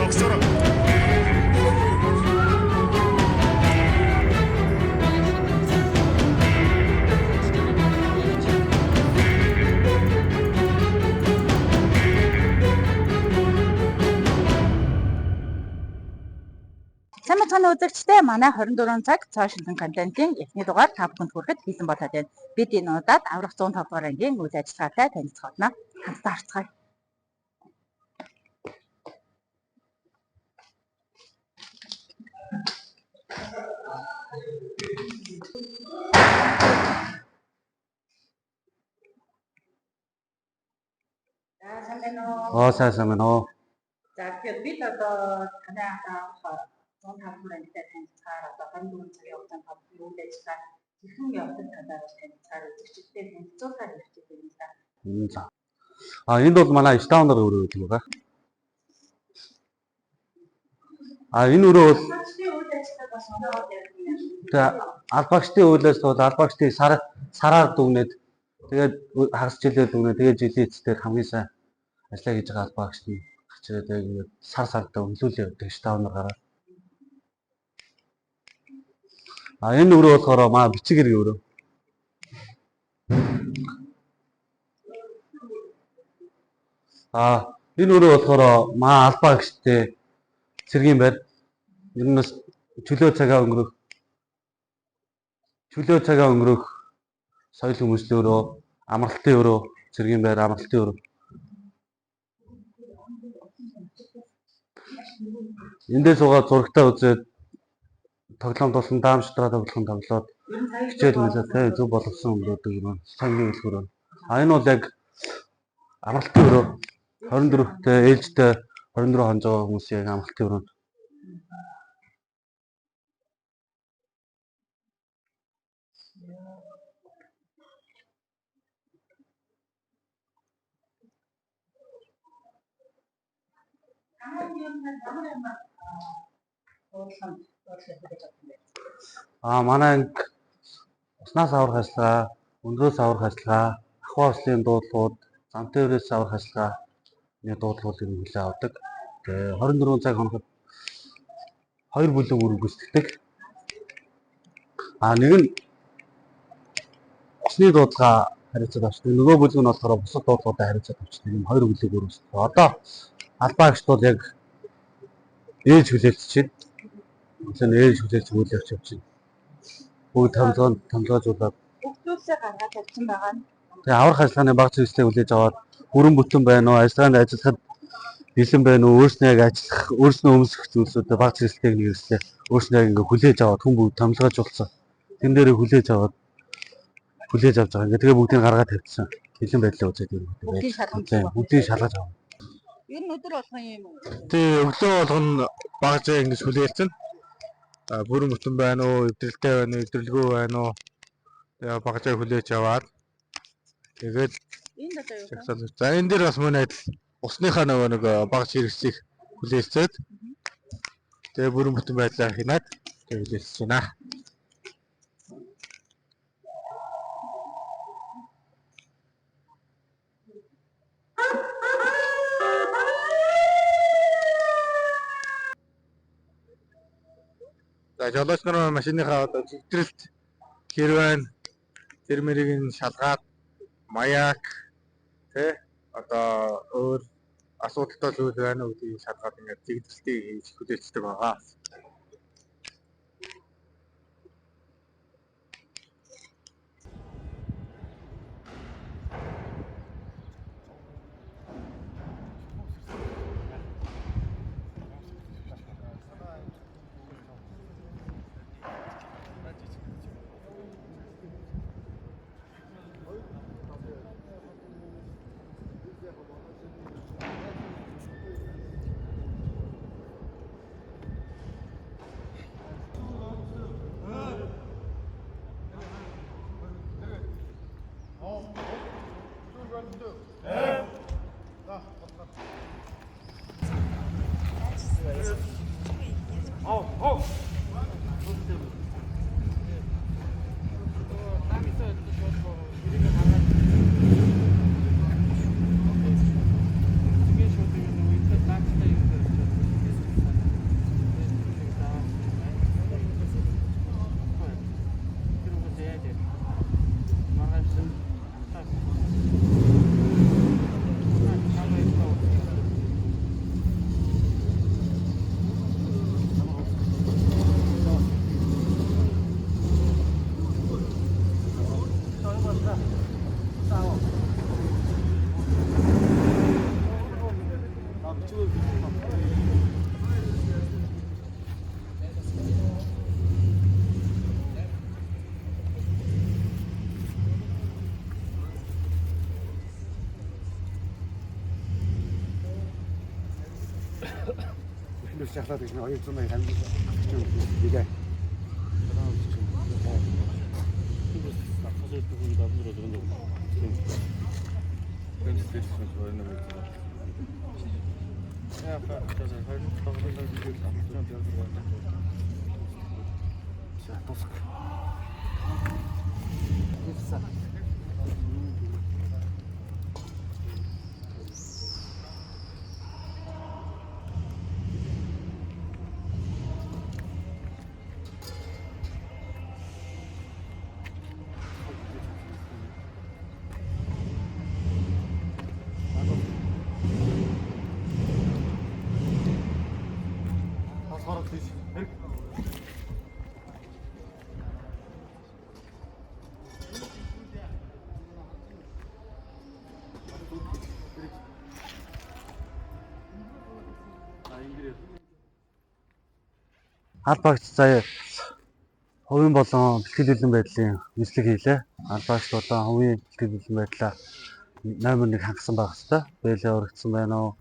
Зогсоорой. Сайн байцгаана үзэгчдээ, манай 24 цаг цоо шинэхэн контентын эхний дугаар та бүхэнд хүрэхэд бэлэн болоод байна. Бид энэ удаад аврах 105 дугаар ангийн үйл ажиллагаатай танилцгаадна. Хамтдаа харцгаая. За, сайн байна уу? Оо, сайн сайн байна уу. За, тэгэхээр бид одоо танай аврах 105 дугаар ангитай танилцахаар одоо 24 цагийн хугацаанд та бүхний үйл ажиллагаа хэрхэн явдаг талаар танилцахаар үзэгчдэд танилцуулахаар хэрэгтэй юм л да. За. А энд бол манай Штаунер өрөө гэдэг байгаа. А энэ өрөө бол Албаагчдын үйл ажиллагаа бас оноогоор явдаг юм. тэгээ албаагчдын үйл ажиллагаа бол албаагчдын сар сараар дүгнээд, тэгээд хагас жилээр дүгнээд, тэгээд жилийн эцэстээр хамгийн сайн ажиллаа хийж байгаа албаагчд нь гарч ирээд яг ингээд сар сардаа үнэлүүлээ явдаг Штаунер гараад. А энэ өрөө болохоор маа бичиг хэрэг өрөө. А энэ өрөө болохоор маа албаагчтай цэргийн байр. Ер нь бас чөлөө цагаа өнгөрөх соёл хүмүүжлийн өрөө, амралтын өрөө, цэргийн байр, амралтын өрөө. Эндээ суугаад зурагтаа үзээд тоглоом тулсан даам шудраа тоглох нь тоглоод хичээл мэлээ тэ зөв боловсон өнгөрөөдөг юм. Сангийн үлгэр. А энэ бол яг амралтын өрөө, 24-тэй ээлжтэй 24 хонж байгаа хүмүүсийн яг амралтын өрөө. А манай анги уснаас аврах ажиллагаа, өндрөөс аврах ажиллагаа, ахуй ослын дуудлагууд, замтай өрөөс аврах ажиллагааны дуудлагуудыг хүлээн авдаг. Тэгээ 24 цаг хоноход хоёр бүлэг үүрэг гүйцэтгэдэг. А нэг нь усны дуудлага хариуцаад авчдаг. Нөгөө бүлэг нь болохоор бусад дуудлагуудаа хариуцаад авчдаг. Ийм хоёр бүлэг үүрэг гүйцэтгэдэг. Одоо албаагчд бол яг ээж хүлээлтэж байна. Тэгэхээр ээж хүлээлт үйл явж явж байна. Бүгд томлоожуулаад Бүгдүүлсээ гаргаад тавьсан байгаа нь. Тэгээ аврах ажиллагааны баг зэрэглэлийг хүлээж аваад бүрэн бүтэн байна уу, ажиллагаанд ажиллахад бэлэн байна уу, өөрснөө яг ажиллах, өөрснөө өмсөх зүйлсүүдээ баг зэрэглэлийг нэгслээ. Өөрснөө яг ингээ хүлээж аваад хүн бүгд томлоожуулсан. Тэн дээрээ хүлээж аваад хүлээж авч байгаа. Ингээ тэгээ бүгдийг гаргаад тавьчихсан. Бэлэн байдлаа үзээд юм. Бүгдийг шалгаж Бүгдийг шалгаж авах. Ер нь өдөр болгон юм уу? Тий, өглөө болгоно баг зээ ингэж хүлээлцэн. А бүрэн бүтэн байна уу, эвдрэлтэй байна уу, эвдрэлгүй байна уу? Тэгээ баг зээ хүлээж аваад тэгээд Энд одоо юу вэ? жагсаал. За, энэ дээр бас мөн адил усныхаа нөгөө нэг баг хэрэгцээг хүлээлцээд тэгээ бүрэн бүтэн байдлаа хянаад тэгээ хүлээлцэж байна. За, жолооч нар машиныхаа одоо зэгтрэлт хэр байна, тэр мэрийг нь шалгаад маяк тэ одоо өөр асуудалтай зүйл байна уу гэдгийг шалгаад ингээд зэгдрэлтийг хийж хүлээлцдэг байгаа. Эндээс шахлаад гэж 280 хамжиг хийгээ. За тусах. Албаагч заяа хувийн болон бэлтгэл бэлэн байдлын нийслэг хийлээ. Албаагч болон хувийн бэлтгэл бэлэн байдлаа номер 1 хангасан байх хэвээр. Бэлээ урагдсан байна уу?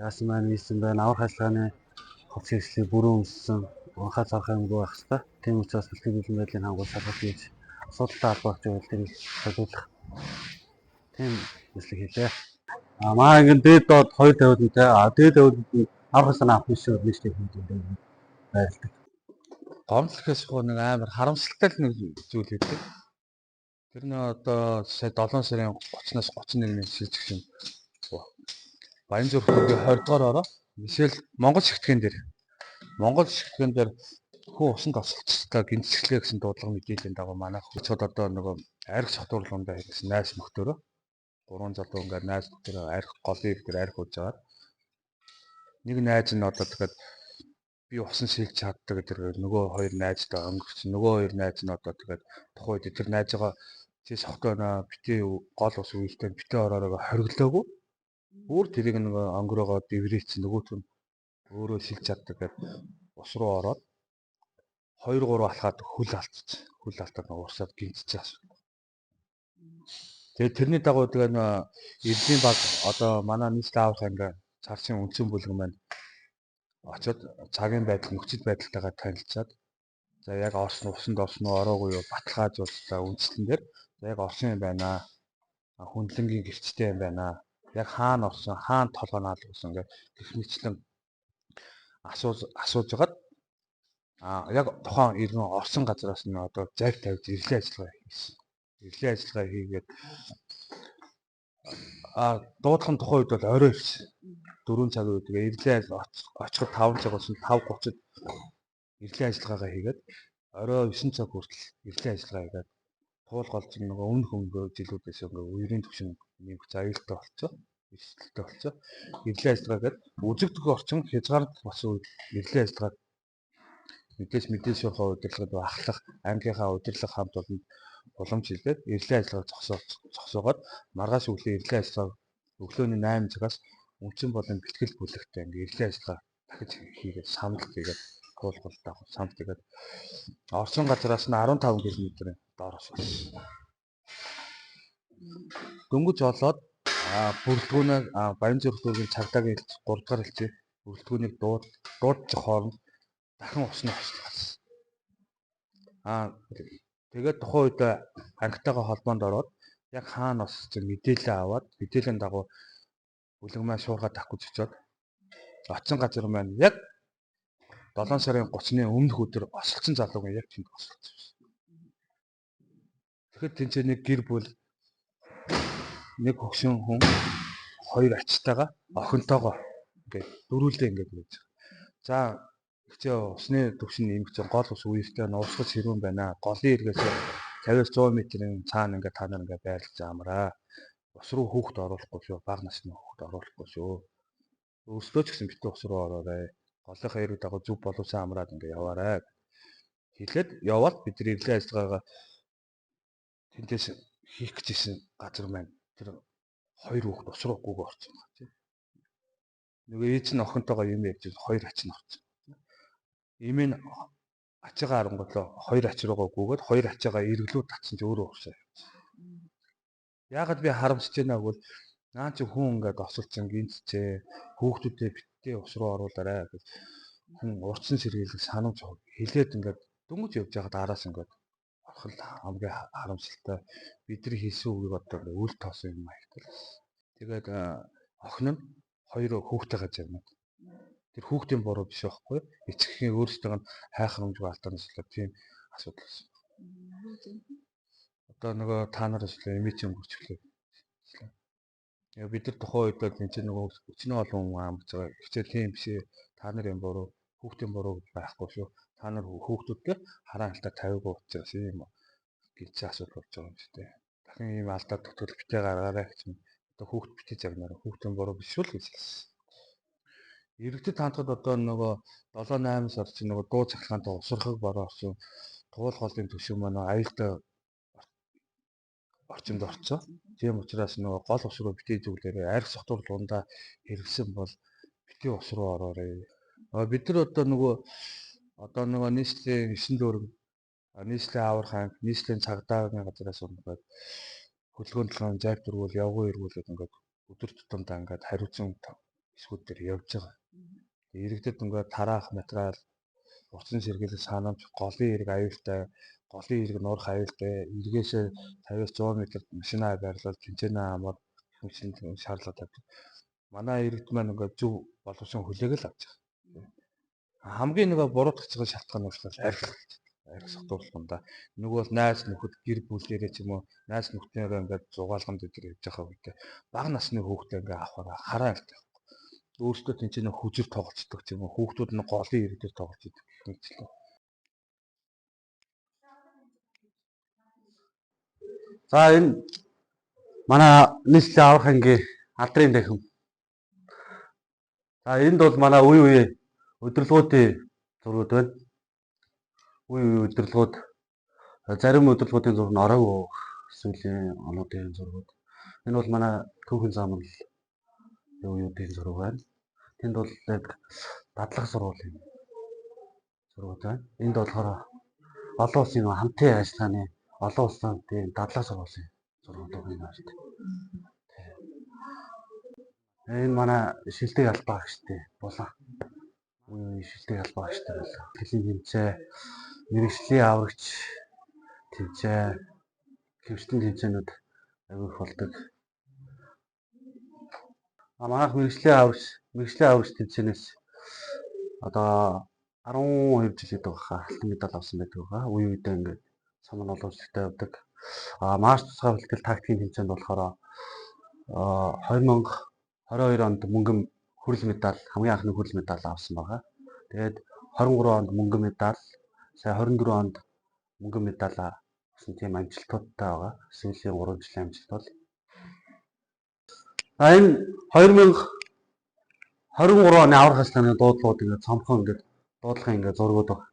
Яасан байна, ийсэн байна. Аврах ажиллагааны хувц хэрэгслийг бүрэн өмссөн, унхаа царах юмгүй байх хэвээр. Тийм учраас бэлтгэл бэлэн байдлыг хангуул шалгалт хийж асуудалтай албаагч байвал тэрийг солиулах тийм нийслэг хийлээ. А маа ингэн дээд доод хоёр тавиудтай. А дээд тавиуд нь аврах ажиллагааны авах биш нэг хэмжээнд байрладаг. Гомдлохоос нэг амар харамсалтай л нэг зүйл байдаг. Тэр нэг одоо сая 7 сарын 30-наас 31-ний шилжигч Баянзүрх түүгийн 20 дугаар ороо Мишель Монгол шигтгэн дээр хүн усанд осолцтой гинцэглээ гэсэн дуудлага мэдээллийн дагуу манайх хүчүүд одоо нөгөө арх сотуурлундаа гэсэн найс мөхтөрөө гурван залуу ингээд найз мөхтөрөө арх голын ив дээр арх ууж байгаа. Нэг найз нь одоо тэгэхээр би усан шилж чаддаг гэдэг нөгөө хоёр найзтай өнгөрч нөгөө хоёр найз нь одоо тэгээд тухайн үед тэр найзгаа чи сохтой байна битээ гол ус үйлтэй битээ ороороо хориглоогүй. Өөр тэрийг нөгөө өнгөрөөгөө дэврээсэн нөгөөт нь өөрөө шилж чаддаг гэдэг ус руу ороод 2 3 алхаад хөл алдчих. Хөл алдаад нөгөө усаад гинцчихсэн асуудал. Тэгээд тэрний дагуу тэгээ нөгөө эрдийн баг одоо манай нийслэл авах анги царсын үндсэн бүлэг маань очоод цагийн байдал нөхцөл байдалтайгаа танилцаад за яг орсон усанд орсон уу ороогүй юу баталгаажууллаа үндслэн дээр за яг орсон юм байна. Хүндлэнгийн гэрчтэй юм байна. Яг хаана орсон, хаана толгой наалгуулсан гэх мэтчлэн асууж хагаад яг тухайн иргэн орсон газараас нь одоо завь тавьж эрэлэн ажиллагаа хийсэн. Эрэлэн ажиллагаа хийгээд дуудлах нь тухайн үед бол орой ирсэн. 4 цаг үед тэгээ эрэлэн очиход 5 цаг болсон 5:30-д эрэлэн ажиллагаагаа хийгээд орой 9 цаг хүртэл эрэлэн ажиллагаа хийгээд туул голж нөгөө өмнөх өмнө жилүүдээс ингээ үерийн түвшин нэмэх заяалтай болцоо, эрсдэлтэй болцоо. Эрэлэн ажиллагаа гээд үзэгдэх орчин хязгаарлалт болсон үед эрэлэн ажиллагаа мэдээж шуурхай удирдлагад ахлах ангийнхаа удирдлага хамт олонд уламж хэлгээд эрэлэн ажиллагааг зогсоогоод маргааш өглөө эрэлэн ажиллагаа өглөөний 8 цагаас үндсэн болон бэлтгэл бүлэгтэй ингээ эрэлэн ажиллагаа дахиж хийгээд санал хийгээд туулгал дагуу санал хийгээд орсон газараас нь 15 км-ийн доороос болсон. Дөнгөж олоод бүрэлдэхүүнээ Баянзүрх дүүргийн цагдаагийн элч 3 дахь элчээ бүрэлдэхүүнийг дуудчих хооронд дахин усны хослол гарсан. Тэгээд тухайн үед ангитайгаа холбоонд ороод яг хаана оссон мэдээлэл аваад мэдээллийн дагуу бүлэг маань шуурхаа давх гэж очиод очсон газар маань яг 7 сарын 30-ны өмнөх өдөр осолцсон залуугийн яг тэнд осолцсон байсан. Тэгэхэд тэнцээ нэг гэр бүл нэг хөгшин хүн хоёр ачтайгаа охинтойгоо ингээд дөрүүлдэ ингээд байж байгаа. За ихчээ усны түвшин нэмэгч гол ус үертэй нуусгаж хэрүүн байна. Голын эргээс 50-аас 100 метрийн цаана ингээд та нар ингээд байрлаж амраа. Ус руу хүүхд оруулахгүй шүү. Бага насны хүүхд оруулахгүй шүү. Өөрсдөө ч гэсэн битүү ус руу ороорой. Голынхаа эрэг дагуу зөв боловсон амраад ингээд яваарай. Хэлээд яваад бид нар эргэлэн ажиллагаагаа тэндээс хийх гэж исэн газар маань тэр хоёр хүүхд ус руу гүг орсон байна тийм. Нөгөө ээж нь охинтойгоо юм ярьж хоёр ач нь орсон. Ийм нь ачаагаа харангуйлаа хоёр ач руугаа гүгээд хоёр ачаагаа эргэлүү татсан чи өөрөө урсаа явсан. Яагаад би харамсаж байна гэвэл наа чи хүн ингээд осолцсон гинцчээ хүүхдүүдээ битгий ус руу оруулаарай гэж. Хүн урдсан сэргийлэх санамж хилээд ингээд дөнгөж явж байхад араас ингээд орох л хамгийн харамсалтай. Бидний хийсэн үгийг одоо ингээд үл тоосон юм маягтай л байна. Тэгээд охин нь хоёр хүүхдтэйгээ загнаад. Тэр хүүхдийн буруу биш байхгүй. Эцэгхийн өөрсдийнх нь хайхрамжгүй алдаанаас болоод тийм асуудал болсон. Одоо нөгөө та нараас л эмээ чи өнгөрчлөө. Яг бид нар тухайн үед бол энэ чинь нөгөө өчнөө олон хүн амж байгаа. Хичээл тийм биш ээ. Та нарын буруу, хүүхдийн буруу гэж байхгүй шүү. Та нар хүүхдүүдтэй хараан халтаа тавиагүй учраас ийм гэж асуудал болж байгаа юм шүү дээ. Дахин ийм алдаа тогтвол битээ гаргаарай гэж юм. Одоо хүүхд битээ загнаарай. Хүүхдийн буруу биш шүү л гэж хэлсэн. Иргэдэд хандхад одоо нөгөө 7 8 сар чинь нөгөө дуу цахилгаантай усрахыг бороо орсон туул голын түвшин маань аюултай орчинд орцсон. Тийм учраас нөгөө гол ус руу битгий зүглээрээ, арх сохтуур лундаа хэрэгсэн бол битгий ус руу ороорой. Бид нар одоо нөгөө нийслэлийн 9 дүүрэг, нийслэлийн аврах анги, нийслэлийн цагдаагийн газараас ингээд хөдөлгөөн толгойн зайв дөрвөл явган эргүүлээд ингээд өдөр тутамдаа ингээд хариуцсан хэсгүүд дээр явж байгаа. Иргэдэд ингээд тараах материал, урдсан сэргийлэх санамж, голын эрэг аюултай, голын эрэг нуурах аюултай, эргээсээ 50-аас 100 м машинаа байрлал тэнцэнэ амар хэмжээнд шаардлага тавьдаг. Манай иргэд маань ингээд зөв боловсон хүлээгэл авч байгаа. Хамгийн нөгөө буруутгах байгаа шалтгаан нь болохоор архи. Архи согтуурлахында нөгөө бол найз нөхөд гэр бүлээрээ ч юм уу найз нөхднөөрөө ингээд зугаалганд өдр явж байгаа үедээ бага насны хүүхдээ ингээд авахаар хараа алтай. Өөрсдөө тэнцэнэ хүжир тоглолцдог ч юм уу, хүүхдүүд нь голын иргэдээр тоглож идэг гэх мэтчлээ. За, энэ манай нийслэлийн аврах ангийн алдрын танхим. За, энд бол манай үе үе удирдлагуудын зургууд байна. Үе үе удирдлагууд, зарим удирдлагуудын зураг нь ороогүй сүүлийн онуудын зургууд. Энэ бол манай түүхэн замнал үеүүдийн зураг байна. Тэнд бол яг дадлах сургуулийн зургууд байна. Энд болохоор олон улсын хамтын ажиллагааны олон улсын тийм дадлах сургуулийн зургууд байна шүү дээ. Энэ манай шилдэг албаа агчтай булан. Үе шилдэг албаа агчтай булан. Тэлийн тэмцээ, мэргэжлийн аврагч тэмцээ, хөвчтөн тэмцээнүүд аягүй их болдог. А манайх мэргэжлийн аврагч тэмцээнээс одоо 12 жил гэдэг баха алтан медаль авсан байдаг байгаа. Үе үедээ ингээд санал боломжтой явдаг. А марш тусгай бэлтгэл тактикийн тэмцээнд болохоор 2022 онд мөнгөн хүрэл медаль, хамгийн анхны хүрэл медаль авсан байгаа. Тэгээд 23 онд мөнгөн медаль, сая 24 онд мөнгөн медаль авсан тийм амжилтуудтай байгаа. Сүүлийн 3 жилийн амжилт бол. А энэ 2023 оны аврах ажиллагааны дуудлагууд ингээд цомхон ингээд дуудлагын ингээд зургууд байна.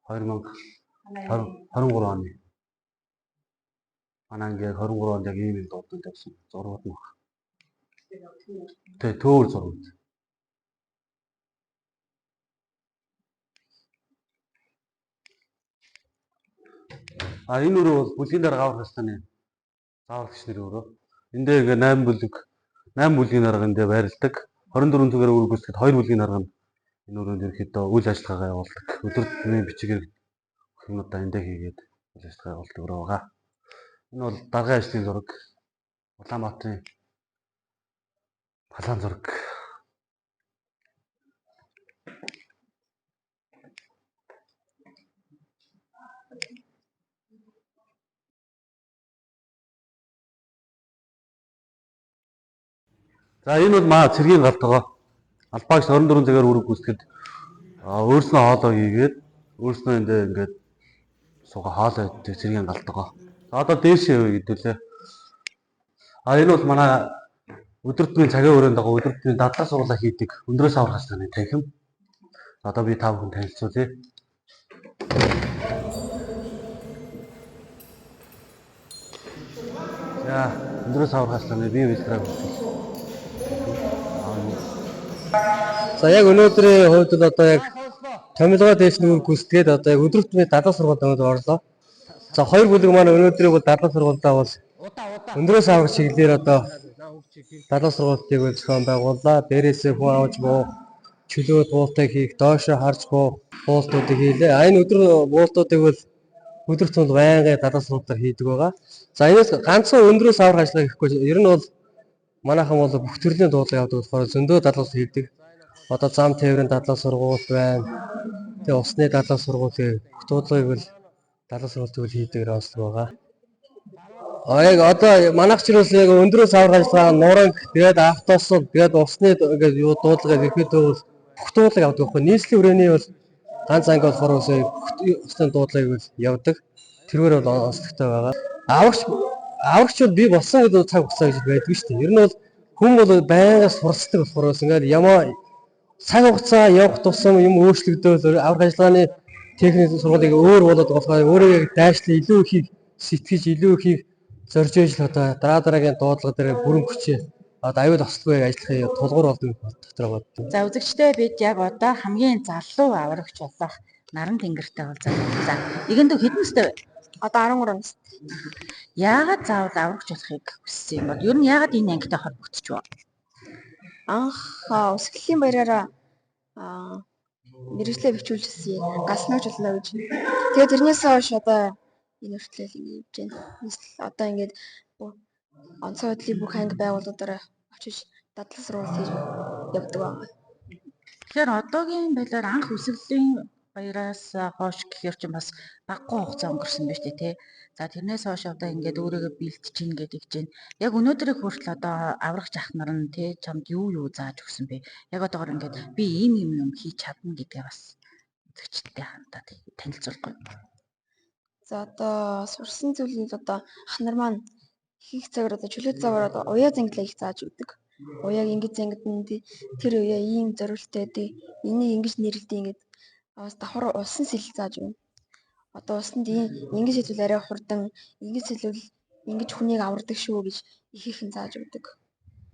2023 оны. Манай ингээд 23 онд яг ийм юм дуудлаганд явсан зургууд нь байна. Тэ, төөр зургууд. А энэ өрөө бол бүлгийн дарга аврах ажиллагааны зааварлагч нарын өрөө. Эндээ ингээ 8 бүлэг, 8 бүлгийн дарга эндээ байрладаг. 24 цагаар үүрэг гүйцэтгэхэд 2 бүлгийн дарга нь энэ өрөөнд ерөнхийдөө үйл ажиллагаагаа явуулдаг. Өдөр тутмын бичгээр юмнуудаа эндээ хийгээд үйл ажиллагаа явуулдаг өрөө байгаа. Энэ бол даргын ажлын зураг. Улаанбаатарын палаан зураг. За, энэ бол маа цэргийн гал тогоо. Албаагч 24 цагаар үүрэг гүйцэтгэхэд өөрснөө хоолоо хийгээд, өөрснөө эндээ ингээд суугаа хоолоо иддэг цэргийн гал тогоо. За, одоо дээшээ явъя гэдүүлээ. А энэ бол манай өдөр тутмын цагийн өрөөнд байгаа өдөр тутмын дадлага сургуулаа хийдэг өндрөөс аврах ажиллагааны танхим. Одоо би та бүхэн танилцуулъя. За, өндрөөс аврах ажиллагааны бие бэлтрээ хүртэл. За, яг өнөөдрийн хувьд бол одоо яг томилгоо дээш нүүр гүйцэтгээд одоо яг өдөр тутмын дадлага сургуульд өнөөдөр орлоо. За, хоёр бүлэг маань өнөөдрийг бол дадлага сургуульдаа бол өндрөөс авах чиглэлээр одоо дадлага сургуулийг бол зохион байгууллаа. Дээрээсээ хүн авч буу Чөлөө буултыг хийх, доошоо харж буух буултуудыг хийлээ. А энэ өдөр буултуудыг бол өдөр тутмын байнгын далайн сургуулиар хийдэг байгаа. За, энэс ганцхан өндрөөс аврах ажиллагаа гэхгүй, ер нь бол манайхан бол бүх төрлийн дуудлага явдаг болохоор зөндөө дадлал хийдэг. Одоо зам тээврийн дадлал сургууль байна. Тэгээ усны дадлал сургууль гэх бүх дуудлагыг бол дадлал сургуулийг бол хийдэг онцлог байгаа. А яг одоо манайх ч юус яг өндрөөс аврах ажиллагаа, нуранг, тэгээд автосол, тэгээд усны ингээд юу дуудлага ерөөдөө бол бүх дуудлага явдаг байхгүй. Нийслэлийн хүрээний бол ганц анги болохоор ус бүх усны дуудлагыг бол явдаг. Тэрвэр бол онцлогтой байгаа. Аврагч бол би болсон гэдэг цаг хугацаа гэж байдгүй шүү дээ. Ер нь бол хүн бол байнга суралцдаг болохоор бас ингээд ямаа цаг хугацаа явах тусам юм өөрчлөгдөөл, аврах ажиллагааны техник сургуулийг өөр болоод болохоор өөрөө яг дайшлаа илүү ихийг сэтгэж, илүү ихийг зорж ээж л одоо дараа дараагийн дуудлага дээр бүрэн хүчээ одоо аюул ослгүй ажиллахыг тулгуур болдог дотор боддог. За, үзэгчдээ, бид яг одоо хамгийн залуу аврагч болох Наран Тэнгэртэй уулзаад байна. Эгэндүү, хэдэн настай вэ? Одоо 13 настай. Яагаад заавал аврагч болохыг хүссэн юм бол? Ер нь яагаад энэ ангитай холбогдчих вэ? Анх өсгөлийн баяраараа мэргэжлээ бичүүлжсэн. Галс нөж болно гэж. Тэгээд тэрнээс хойш одоо энэ хүртэл ингэ явж байна. Одоо ингээд онцгой байдлын бүх анги байгууллагуудаараа очиж дадлал сургалт хийж явдаг байна. Тэгэхээр одоогийн байдлаар анх өсгөлийн баяраас хойш гэхээр чинь бас багагүй хугацаа өнгөрсөн байна шүү дээ, тий. За, тэрнээс хойш одоо ингээд өөрийгөө бэлтэж гин гэдэг чинь яг өнөөдрийг хүртэл одоо аврагч ах нар нь, тий, чамд юу юу зааж өгсөн бэ? Яг одоогор ингээд би ийм юм юм хийж чадна гэдгээ бас үзэгчдэд хандаад танилцуулахгүй. За, одоо сурсан зүйл нь одоо ах нар маань их цагаар одоо чөлөө заваар одоо уяа зангилаа их зааж өгдөг. Уяаг ингэж зангидна, тэр уяа ийм зориулттай байдаг. Энийг ингэж нэрлэдэг, ингэж бас давхар усан сэл зааж өгнө. Одоо усанд ийм ингэж хэлвэл арай хурдан, ингэж хэлвэл ингэж хүнийг авардаг шүү гэж их ихэн зааж өгдөг.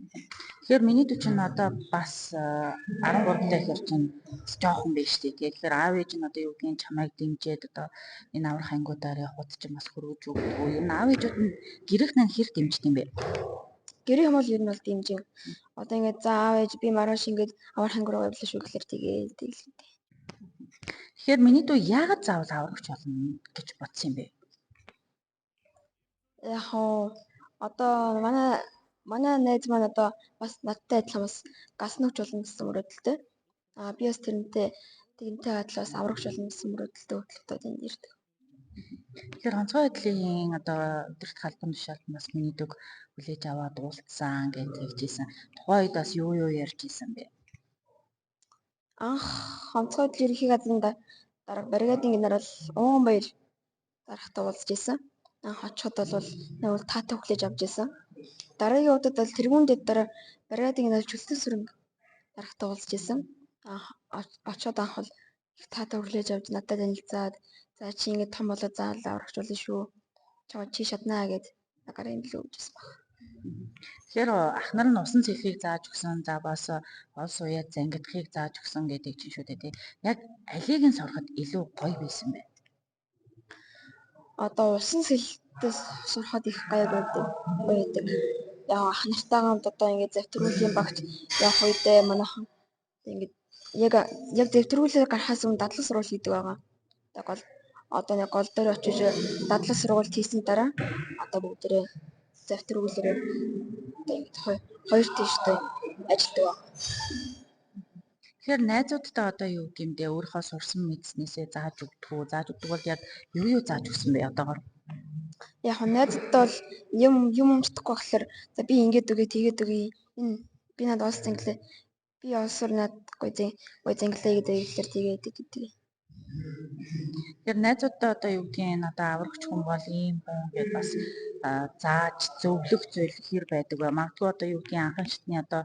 Тэгэхээр миний дүү чинь одоо бас 13 дэх гэхэр чинь бас жоохон байж тээ. Тэгэхээр аав ээж нь одоо юу гэдгийг чамайг дэмжиж одоо энэ аврах ангиудаар явахад чинь бас хөргөж өгдөг. Ер нь аав ээжүүд нь гэрийнх нь хэр дэмждэг юм бэ? Гэрийнхэн бол ер нь бол дэмжин. Одоо ингээд за аав ээж, би маргааш ингээд аврах анги руу явлаа шүү гэхлээр тэгээд тэглээ. Тэгэхээр миний дүү яагаад заавал аврагч болно гэж бодсон юм бэ? Яг хоо одоо манай найз маань одоо бас надтай адилхан бас гас нөхч болно гэсэн мөрөөдөлтэй. Аа, би бас тэрнтэй адилхан бас аврагч болно гэсэн мөрөөдөлтэй хөтлөлтөд энд ирдэг. Тэгэхээр онцгой байдлын одоо өдөрт албан тушаалд бас миний дүүг хүлээж аваад уулзсан гэж хэлжсэн. Тухайн үед бас юу юу ярьж исэн бэ? Анх онцгой байдлын ерөнхий газрын дарга бригадын генерал Уган Баяр даргатай уулзж исэн. Анх очиход бол нэг бол таатай хүлээж авч исэн. Дараагийн удаад бол тэргүүн дэд дараа бригадын генерал Чөлтөн сүрэнг даргатай уулзж исэн. Анх очиод анх бол их таатай хүлээж авч надад танилцаад, за чи ингэж том болоод заавал аврагч болно шүү. Чамайг чи чаднаа гэд гараа юм билүү гэжсэн баг. Тэгэхээр ах нар нь усан цэлхийг зааж өгсөн, за бас олс уяа зангидахыг зааж өгсөн гэдэг чинь шүү дээ, тий. Яг алийг нь сурахад илүү гоё байсан бэ? Одоо усан сэлтээс сурахад их гоё байдаг. Гоё байдаг. Яг ах нартайгаа хамт одоо ингээд завтруулын багт явах үедээ манайхан ингээд яг завтруулаар гарахаас өмнө дадлаг сургууль хийдэг байгаа. Одоо гол одоо нэг гол дээр очиж дадлаг сургуульд хийсний дараа одоо бүгдээрээ завтруулаараа одоо ингээд хоёр тийштэй ажилладаг байна. Тэгэхээр найзуудтай одоо юу гэмдэ өөрийнхөө сурсан мэдснээсээ зааж өгдөг үү? Зааж өгдөг бол яг юу юу зааж өгсөн бэ одоогор? Яг нь найзуудтай бол юм юм өмчдөхгүй болохоор за би ингээд үгүй, тэгээд үгүй, энэ би надад олс зинглээ, би олсоор над гой зин гой зинглээ гэдэг хэлээр тэгээд гэдэг. Тэгэхээр найзуудтай одоо юу гэдгийг одоо аврагч хүн бол ийм хүн гэдээ бас зааж зөвлөх зүйл хэр байдаг вэ? Магадгүй одоо юу гэдгийг анхан шатны одоо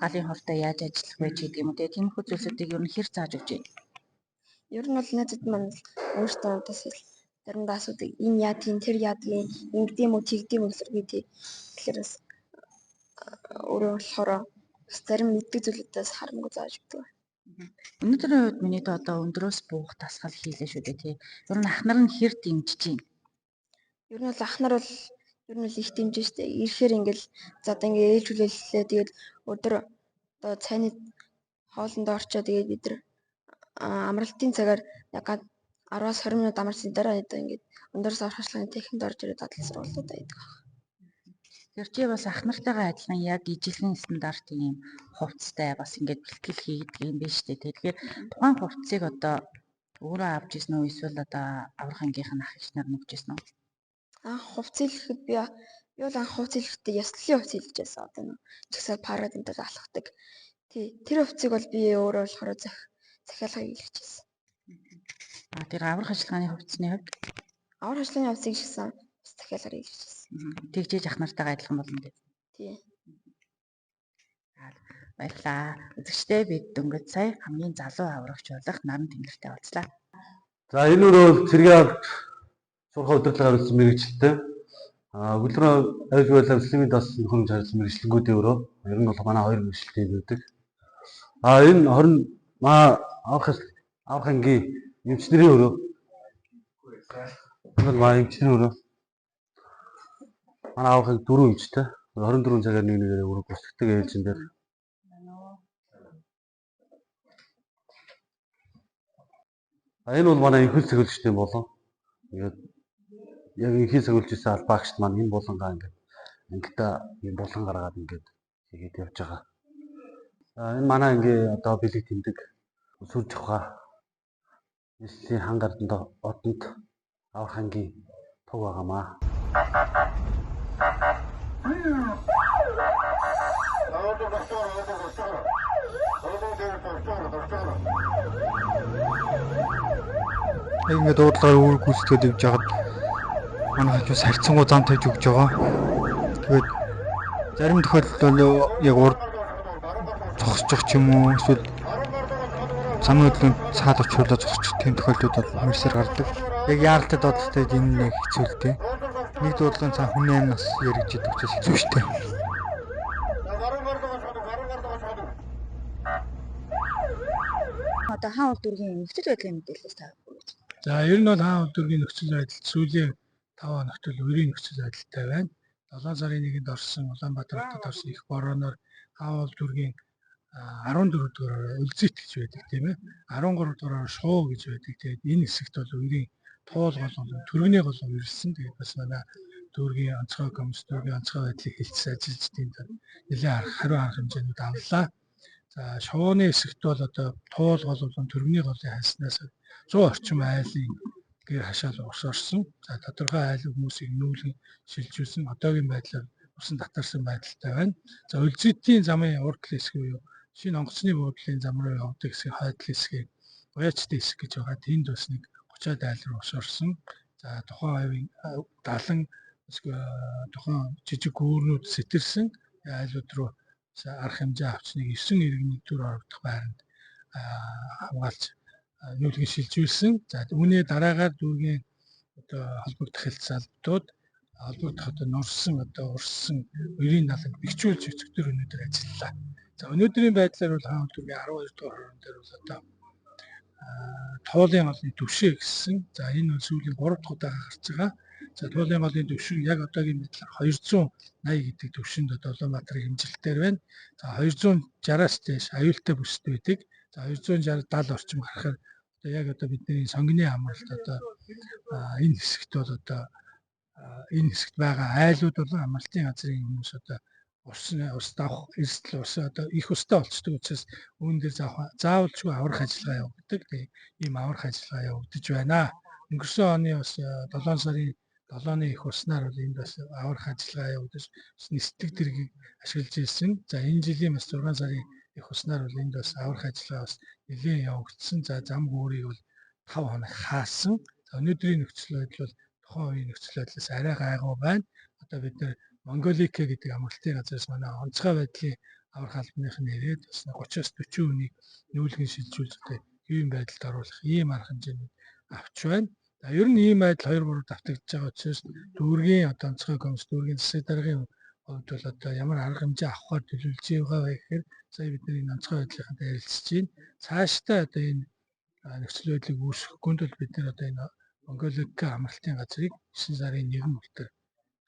галын хортой яаж ажиллах вэ гэдэг юм уу те, тиймэрхүү зүйлсүүдийг ер нь хэр зааж өгч байна? Ер нь бол найзууд маань өөрсдөө надаас л заримдаа асуудаг. Энэ яадгийн, тэр яадгийн, ингэдэм үү, тэгдэм үү гэхэлэр би тий. Тэгэхээр бас өөрөө болохоор бас зарим мэддэг зүйлүүдээс харамгүй зааж өгдөг. Өнөөдрийн хувьд миний дүү одоо өндрөөс буух дасгал хийлээ шүү дээ, тий. Ер нь ах нар нь хэр дэмжиж байна? Ер нь бол ах нар бол ер нь бол их дэмжиж штэ. Ирэхээр ингээл за одоо ингээ ээлж хүлээллээ. Тэгээд өдөр одоо цайны Хоолндоо орчоо тэгээд бид нар амралтын цагаар яг 10-аас 20 минут амарсны дараа одоо ингээд өндрөөс аврах ажиллагааны техникд орж ирээд дадлал сургуулиудаа хийдэг байна. Тэгэхээр чи бас ах нартайгаа адилхан яг ижилхэн стандартын юм хувцастай бас ингээд бэлтгэл хийдэг юм биш үү? Тэгэхээр тухайн хувцсыг одоо өөрөө авч ирсэн үү эсвэл одоо аврах ангийнх нь ах эгч нар нь өгч ирсэн үү? Анх хувцас илгэхэд би бол анх хувцас илгэхдээ ёслолын хувцас илгэж байсан. Одоо нэг чагсаал парад энэ төр алхдаг. Тий, тэр хувцсыг бол би өөрөө болохоор захиалга илгэж байсан. А тэр аврах ажиллагааны хувцсны хувьд Аврах ажиллагааны хувцсыг шигсэн бас захиалгаар илгэж байсан. Тэгжээж ах нартайгаа адилхан болно гэдэг. Тий. Баярлалаа. Үзэгчдээ бид дөнгөж сая хамгийн залуу аврагч болох Наран Тэнгэртэй уулзлаа. За энэ өрөө бол цэргийн албад сурах удирдлага хариуцсан мэргэжилтэй. А өглөө аюулгүй байдлаа мөслимийн дас нөхөрөмж хариуцсан мэргэжлэнгүүдийн өрөө. Ер нь бол манай хоёр мэргэжилтэй байдаг. А энэ 20 маа аврах ангийн эмчнэрийн өрөө. Энэ бол маа эмчнэрийн өрөө. Манай аврах анги 4 эмчтэй. 24 цагаар нэг нэгээрээ өрөө гүйцэтгэдэг ээлжин дээр. А энэ бол манай энхэл цэглэгчдийн болон. Ингээд яг энхий цэглэж исэн албаагчд маань энэ булангаа ингээд ангидаа ийм булан гаргаад ингээд хийгээд явж байгаа. А энэ манай ангийн одоо бэлэг тэмдэг сүр жавхаа нийслэлийн хан гарданд одонд аврах ангийн туг байгаамаа. Яг ингээд дуудлагаар үүрэг гүйцэтгээд явж байхад манай хажуу сарцсангуу зам тавьж өгч байгаа. Тэгээд зарим тохиолдолд бол яг урд зогсчих ч юм уу эсвэл замын хөдөлгөөнд цаад очиулаад зогсчих тийм тохиолдлууд бол мэрсээр гардаг. Яг яаралтай дуудлагатай энэ нэг хэцүү л дээ. Нэг дуудлагын цаа хүн 8 нас яригдж идэг учраас хэцүү шттэ. Одоо хаан уул дүүргийн нөхцөл байдлын мэдээлэлээс та хүргэж. За ер нь бол хаан уул дүүргийн нөхцөл байдал сүүлийн 5 хоногт бол үерийн нөхцөл байдалтай байна. 7 сарын 1-нд орсон Улаанбаатар хотод орсон их борооноор хаан уул дүүргийн 14 дугаар Үлзит гэж байдаг тийм ээ. 13 дугаар Шуу гэж байдаг. Тэгээд энэ хэсэгт бол үерийн туул гол түргэний гол ирсэн. Тэгээд бас манай дүүргийн онцгой комисс, дүүргийн онцгой байдлыг хэлсэн ажилчдын нэлээд хариу арга хэмжээнүүд авлаа. За шууны хэсэгт бол одоо туул гол болон түргэний голын хайснаас 100 орчим айлын гэр хашаал ус орсон. За тодорхой айл хүмүүсийг нүүлгэн шилжүүлсэн. Одоогийн байдлаар усан татарсан байдалтай байна. За Үлзитийн замын урд талын хэсэг буюу шинэ онгоцны буудлын зам руу явдаг хэсэг, хойд талын хэсгийг Буяачтай хэсэг гэж байгаа. Тэнд бас нэг 30 айл руу ус орсон. За тухайн хувийн 70 тухайн жижиг гүүрнүүд сэтэрсэн. Айлууд руу арга хэмжээ авч нэг 9 иргэний төр орогдох байранд хамгаалж нүүлгэн шилжүүлсэн. За үүний дараагаар дүүргийн одоо холбогдох хэлц албадууд холбогдох одоо нурсан одоо урссан үерийн наланд бэхжүүлж өцөгдөр өнөөдөр ажиллалаа. За өнөөдрийн байдлаар бол хаан дүүргийн 12 дугаар хорон дээр бол одоо туулын голын түвшээ гэсэн. За энэ бол сүүлийн 3 дахь удаага гарч байгаа. За туулын голын түвшин яг одоогийн байдлаар 280 гэдэг түвшинд одоо Улаанбаатарын хэмжилтээр байна. За 260-аас дээш аюултай бүсэд байдаг. За 260 70 орчим гарахаар одоо яг одоо бидний сонгоны амралт одоо энэ хэсэгт бол одоо энэ хэсэгт байгаа айлууд болон амралтын газрын хүмүүс одоо ус давах эрсдэл ус одоо их устай болцдог учраас үүн дээр заавалчгүй аврах ажиллагаа явагддаг. Тэгээ ийм аврах ажиллагаа явагдаж байна. Өнгөрсөн оны бас 7 сарын 7-ны их уснаар бол энд бас аврах ажиллагаа явагдаж нисдэг дэргийг ашиглаж ирсэн. За энэ жилийн бас 6 сарын их уснаар бол энд бас аврах ажиллагаа бас нэлээд явагдсан. За зам гүүрийг бол 5 хоног хаасан. За өнөөдрийн нөхцөл байдал бол тухайн үеийн нөхцөл байдлаас арай гайгүй байна. Одоо бид нэр Монголика гэдэг амралтын газраас манай онцгой байдлын аврах албаных нь ирээд бас 30-аас 40 хүнийг нүүлгэн шилжүүлж одоо хэвийн байдалд оруулах ийм арга хэмжээнүүд авч байна. За ер нь ийм байдал 2 3 давтагдж байгаа учраас дүүргийн одоо онцгой комисс, дүүргийн засаг даргын хувьд бол одоо ямар арга хэмжээ авахар төлөвлөж байгаа вэ гэхээр сая бид нар энэ онцгой байдлынхантай ярилцж байна. Цаашдаа одоо энэ нөхцөл байдлыг үүсгэхгүй тул бид нар одоо энэ Монголика амралтын газрыг 9 сарын 1 үлдэр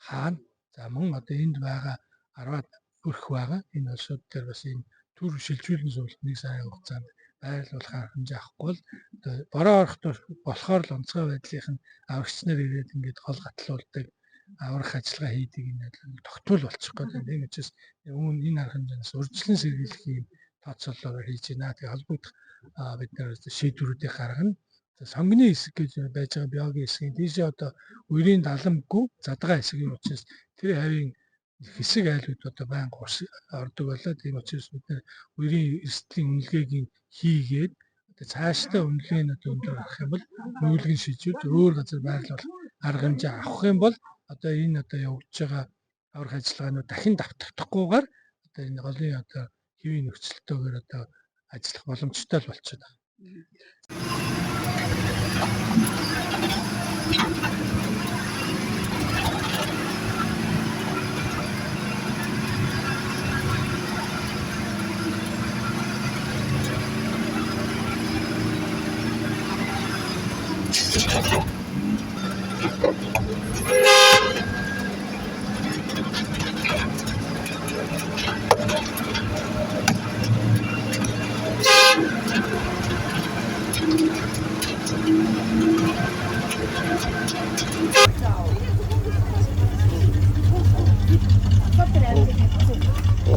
хаана. За мөн одоо энд байгаа 10-аад өрх байгаа. Энэ улсууд дээр бас энэ Түр шилжүүлэн суулгах 1 сарын хугацаанд байрлуулах арга хэмжээ авахгүй бол одоо бороо орох болохоор л онцгой байдлынх нь аврагч нар ирээд ингээд гол гатлуулдаг, аврах ажиллагаа хийдэг энэ тогтмол болчих гээд байна. Тийм учраас энэ арга хэмжээнээс урьдчилан сэргийлэх юм тооцоололоор хийж байна. Тэгээ холбогдох бид нар шийдвэрүүдийг гаргана. Сонгоны хэсэг гэж байж байгаа биологийн хэсгийн тийшээ одоо үерийн даламгүй задгаа хэсэг юм учраас тэр хавийн хэсэг айлууд одоо байнга ус ордог болоо. Тийм учраас бид нар үерийн эрсдлийн үнэлгээг хийгээд одоо цаашдаа үнэлгээний одоо өндөр гарах юм бол нүүлгэн шийдвэр өөр газар байрлуулах арга хэмжээ авах юм бол одоо энэ одоо явагдаж байгаа аврах ажиллагаанууд дахин давтагдахгүйгээр одоо энэ голын одоо хэвийн нөхцөлтөөр одоо ажиллах боломжтой л болчиход байна.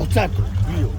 Уцаад би юу?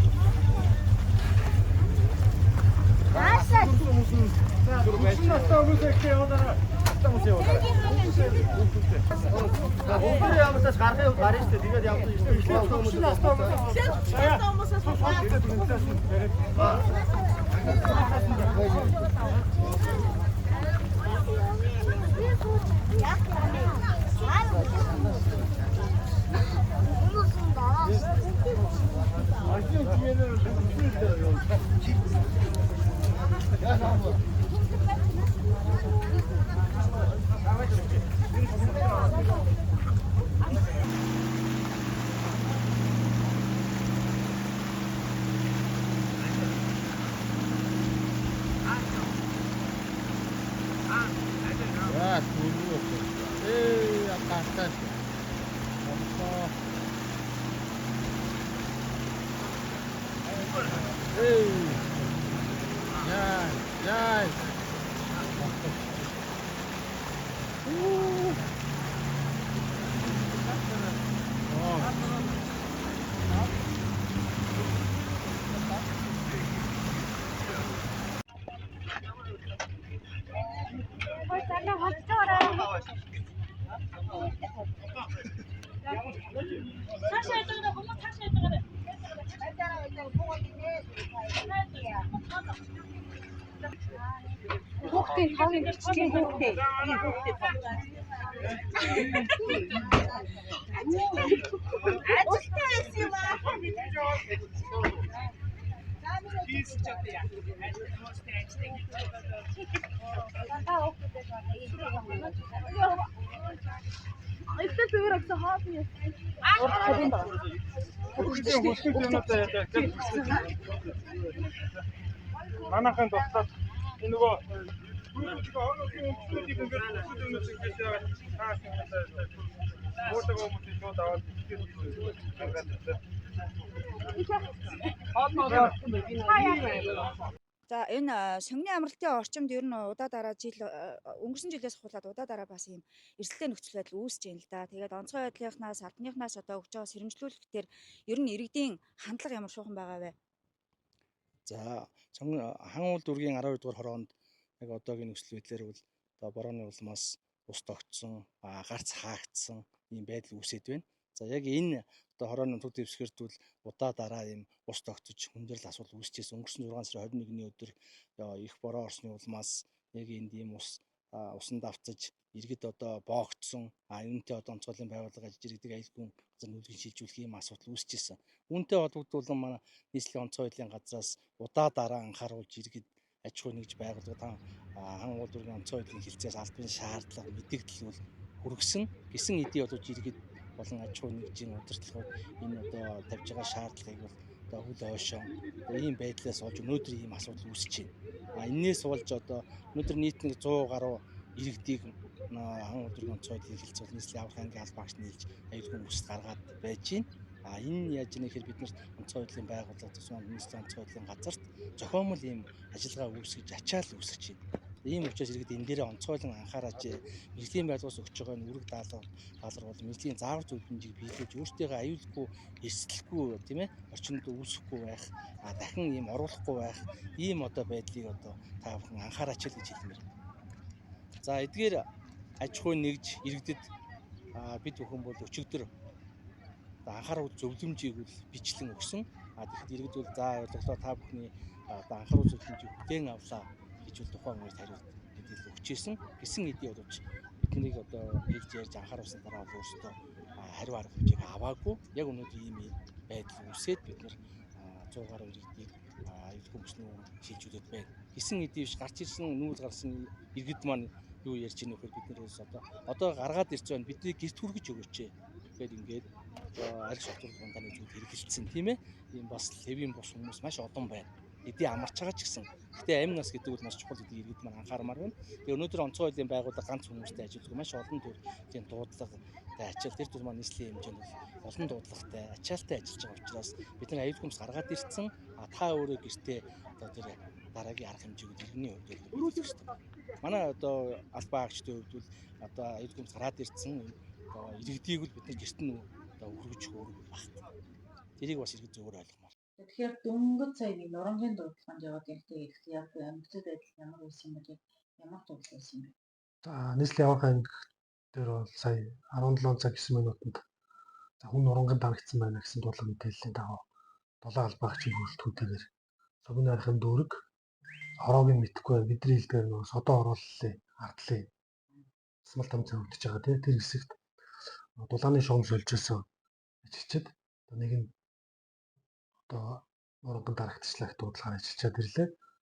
За түлхүү. Ээ гартаа. Ээ. Яа, яа. Хүүхдийн тавын бичгийн хүүхдээ. Энэ хүүхдээ. Ажилтаа байсан юм аа. Манайхан туслаад энэ нөгөө хүмүүсийг ингээд хүмүүсийг ингээд яагаад цаас юм буудаг хүмүүсийг шууд аваад За энэ сонгоны амралтын орчимд ер нь удаа дараа жил өнгөрсөн жилээс хулаад удаа дараа бас ийм эрсдэлтэй нөхцөл байдал үүсэж байна л да. Тэгээд онцгой байдлынхнаас албаныхнаас одоо өгч байгаа сэрэмжлүүлэлтээр ер нь иргэдийн хандлага ямар шуухан байгаа вэ? За Хан уул дүүргийн 12 дугаар хороонд яг одоогийн нөхцөл байдлаар бол одоо борооны улмаас ус тогтсон, гарц хаагдсан ийм байдал үүсээд байна. За яг энэ одоо хорооны төв дэвсгэрт бол удаа дараа ийм ус тогтож хүндрэл асуудал үүсчихсэн. Өнгөрсөн 6 сарын 21-ний өдөр их бороо орсны улмаас яг энд ийм усан давцаж иргэд одоо боогдсон. Үүнтэй одоо онцгойлын байгууллага ажиж иргэдэг аюулгүй газар нүүлгэн шилжүүлэх ийм асуудал үүсчихсэн. Үүнтэй холбогдуулан манай нийслэлийн онцгой байдлын газраас удаа дараа анхааруулж иргэд аж ахуй нэгж байгууллага Хан уул дүүргийн онцгой байдлын хэлцээс албан шаардлага мэдэгдэл бол хүргэсэн. Гисэн эдийн боловч иргэд болон аж ахуй нэгжийн удирдлагууд энэ одоо тавьж байгаа шаардлагыг бол одоо үл ойшон одоо ийм байдлаас болж өнөөдөр ийм асуудал үүсэж байна. Энээс болж одоо өнөөдөр нийт нэг 100 гаруй иргэдийг Хан уул дүүргийн онцгой байдлын хэлц бол нийслэлийн аврах ангийн албаагч нийлж аюулгүй үсэл гаргаад байж байна. А энэ яаж ийм гэхээр бид нарт онцгой байдлын байгууллага тусмаа нийслэлийн онцгой байдлын газарт зохиомл ийм ажиллагаа үүсгэж ачаал үүсгэж байна. Ийм учраас иргэд энэ дээрээ онцгойлон анхаараач, мэргэжлийн байгууллагаас өгч байгаа энэ үүрэг даалгавар бол мэргэжлийн заавар зөвлөмжийг биелүүлж өөртөөхөө аюулгүй, эрсдэлгүй, тийм ээ, орчинд үүсэхгүй байх, дахин ийм оруулахгүй байх ийм одоо байдлыг одоо та бүхэн анхаараач л гэж хэлмээр. За эдгээр аж ахуй нэгж иргэдэд бид бүхэн бол өчигдөр анхаарал зөвлөмжийг бол бичлэн өгсөн. А тэгэхэд иргэд бол за ойлголоо, та бүхний одоо анхаарал зөвлөмжийг хүлээн авлаа гэж бол тухайн үед хариулт мэдээлэл өгч ирсэн. Гэсэн эдий боловч биднийг одоо хэлж ярьж анхааруулсан дараа бол өөрсдөө хариу арга хэмжээг аваагүй. Яг өнөөдөр ийм байдал үүсээд бид нар 100 гаруй иргэдийг аюулгүй мөчнөө шилжүүлээд байна. Гэсэн эдий биш гарч ирсэн нүүл гарсан иргэд маань юу ярьж ийнэ вэхээр бид нэрээс одоо гаргаад ирж байгаа бидний гэрт хүргэж өгөөч гэхэд ингээд арх шотвол бундааны зүйл хэрэгэлцсэн, тийм ээ. Ийм бас левийн бус хүмүүс маш олон байна. Эдийн амарч байгаа ч гэсэн. Гэтэ амин нас гэдэг бол маш чухал гэдэг иргэд маань анхаармаар байна. Тэгээ өнөөдөр онцгой байдлын байгууллага ганц хүмүүстэй ажилладаг маш олон төрлийн дуудлагатай ачаал тэр тул маань нийслэлийн хэмжээнд бол олон дуудлагатай ачаалтай ажиллаж байгаа учраас бид нар аюулгүй хүмүүс гаргаад ирсэн. А та өөрөө гэртээ одоо тэр дараагийн арга хэмжээг иргэний хувьд бол биелүүлэх ёстой. Манай одоо албан хаагчдын хувьд бол одоо аюулгүй хүмүүс гараад ирсэн одоо иргэдийг бол бид нар гэрт нь одоо өргөж үүрэг байхгүй. Тэрийг бас иргэд зөвөр ойлгомоор. Тэгэхээр дөнгөж сая нэг нурангийн дуудлаганд яваад ирэхдээ ирэхдээ яг амьтад байдал ямар байсан юм бэ? Ямар дуудлага байсан юм бэ? За нийслэлийн аварга анги дээр бол сая 17 цаг 9 минутанд за хүн нуранганд дарагдсан байна гэсэн дуудлага мэдээллийн дагуу 7 албаагчийн бүрэлдэхүүнтэйгээр Согны архын дүүрэг хороог нь мэдэхгүй байна. Бидний хэлдгээр нөгөө содоо орууллаа ардлаа. Тасмал там зөрөгдөж байгаа тий. Тэр хэсэгт дулааны шугам сольж исэн ажилчид нэг нь одоо нуранганд дарагдчихлаа гэх дуудлагаар ажиллачаад ирлээ.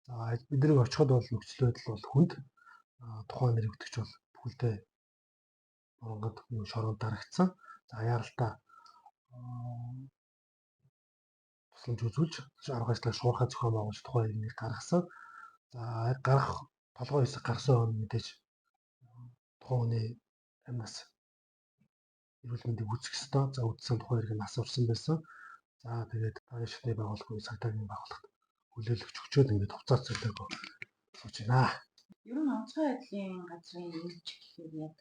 За бидний очиход бол нөхцөл байдал бол хүнд, тухайн нэр өгдөгч бол бүхэлдээ нуранганд шороонд дарагдсан. За яаралтай тусламж үзүүлж арга ажиллагаа шуурхай зохион байгуулж тухайн иргэнийг гаргасан. За гарах толгой хэсэг гарсан хүн мэдээж тухайн хүний амнаас эрүүл мэндийг үүсгэх ёстой. За үдсэн тухайн иргэн нас орсон байсан. За тэгээд дараагийн шатны байгууллагын цагдаагийн байгууллагт хүлээлгэж өгчөөд ингээд хувцас зөөлөөгөө сууж байна. Ер нь онцгой байдлын газрын эмч гэхээр яг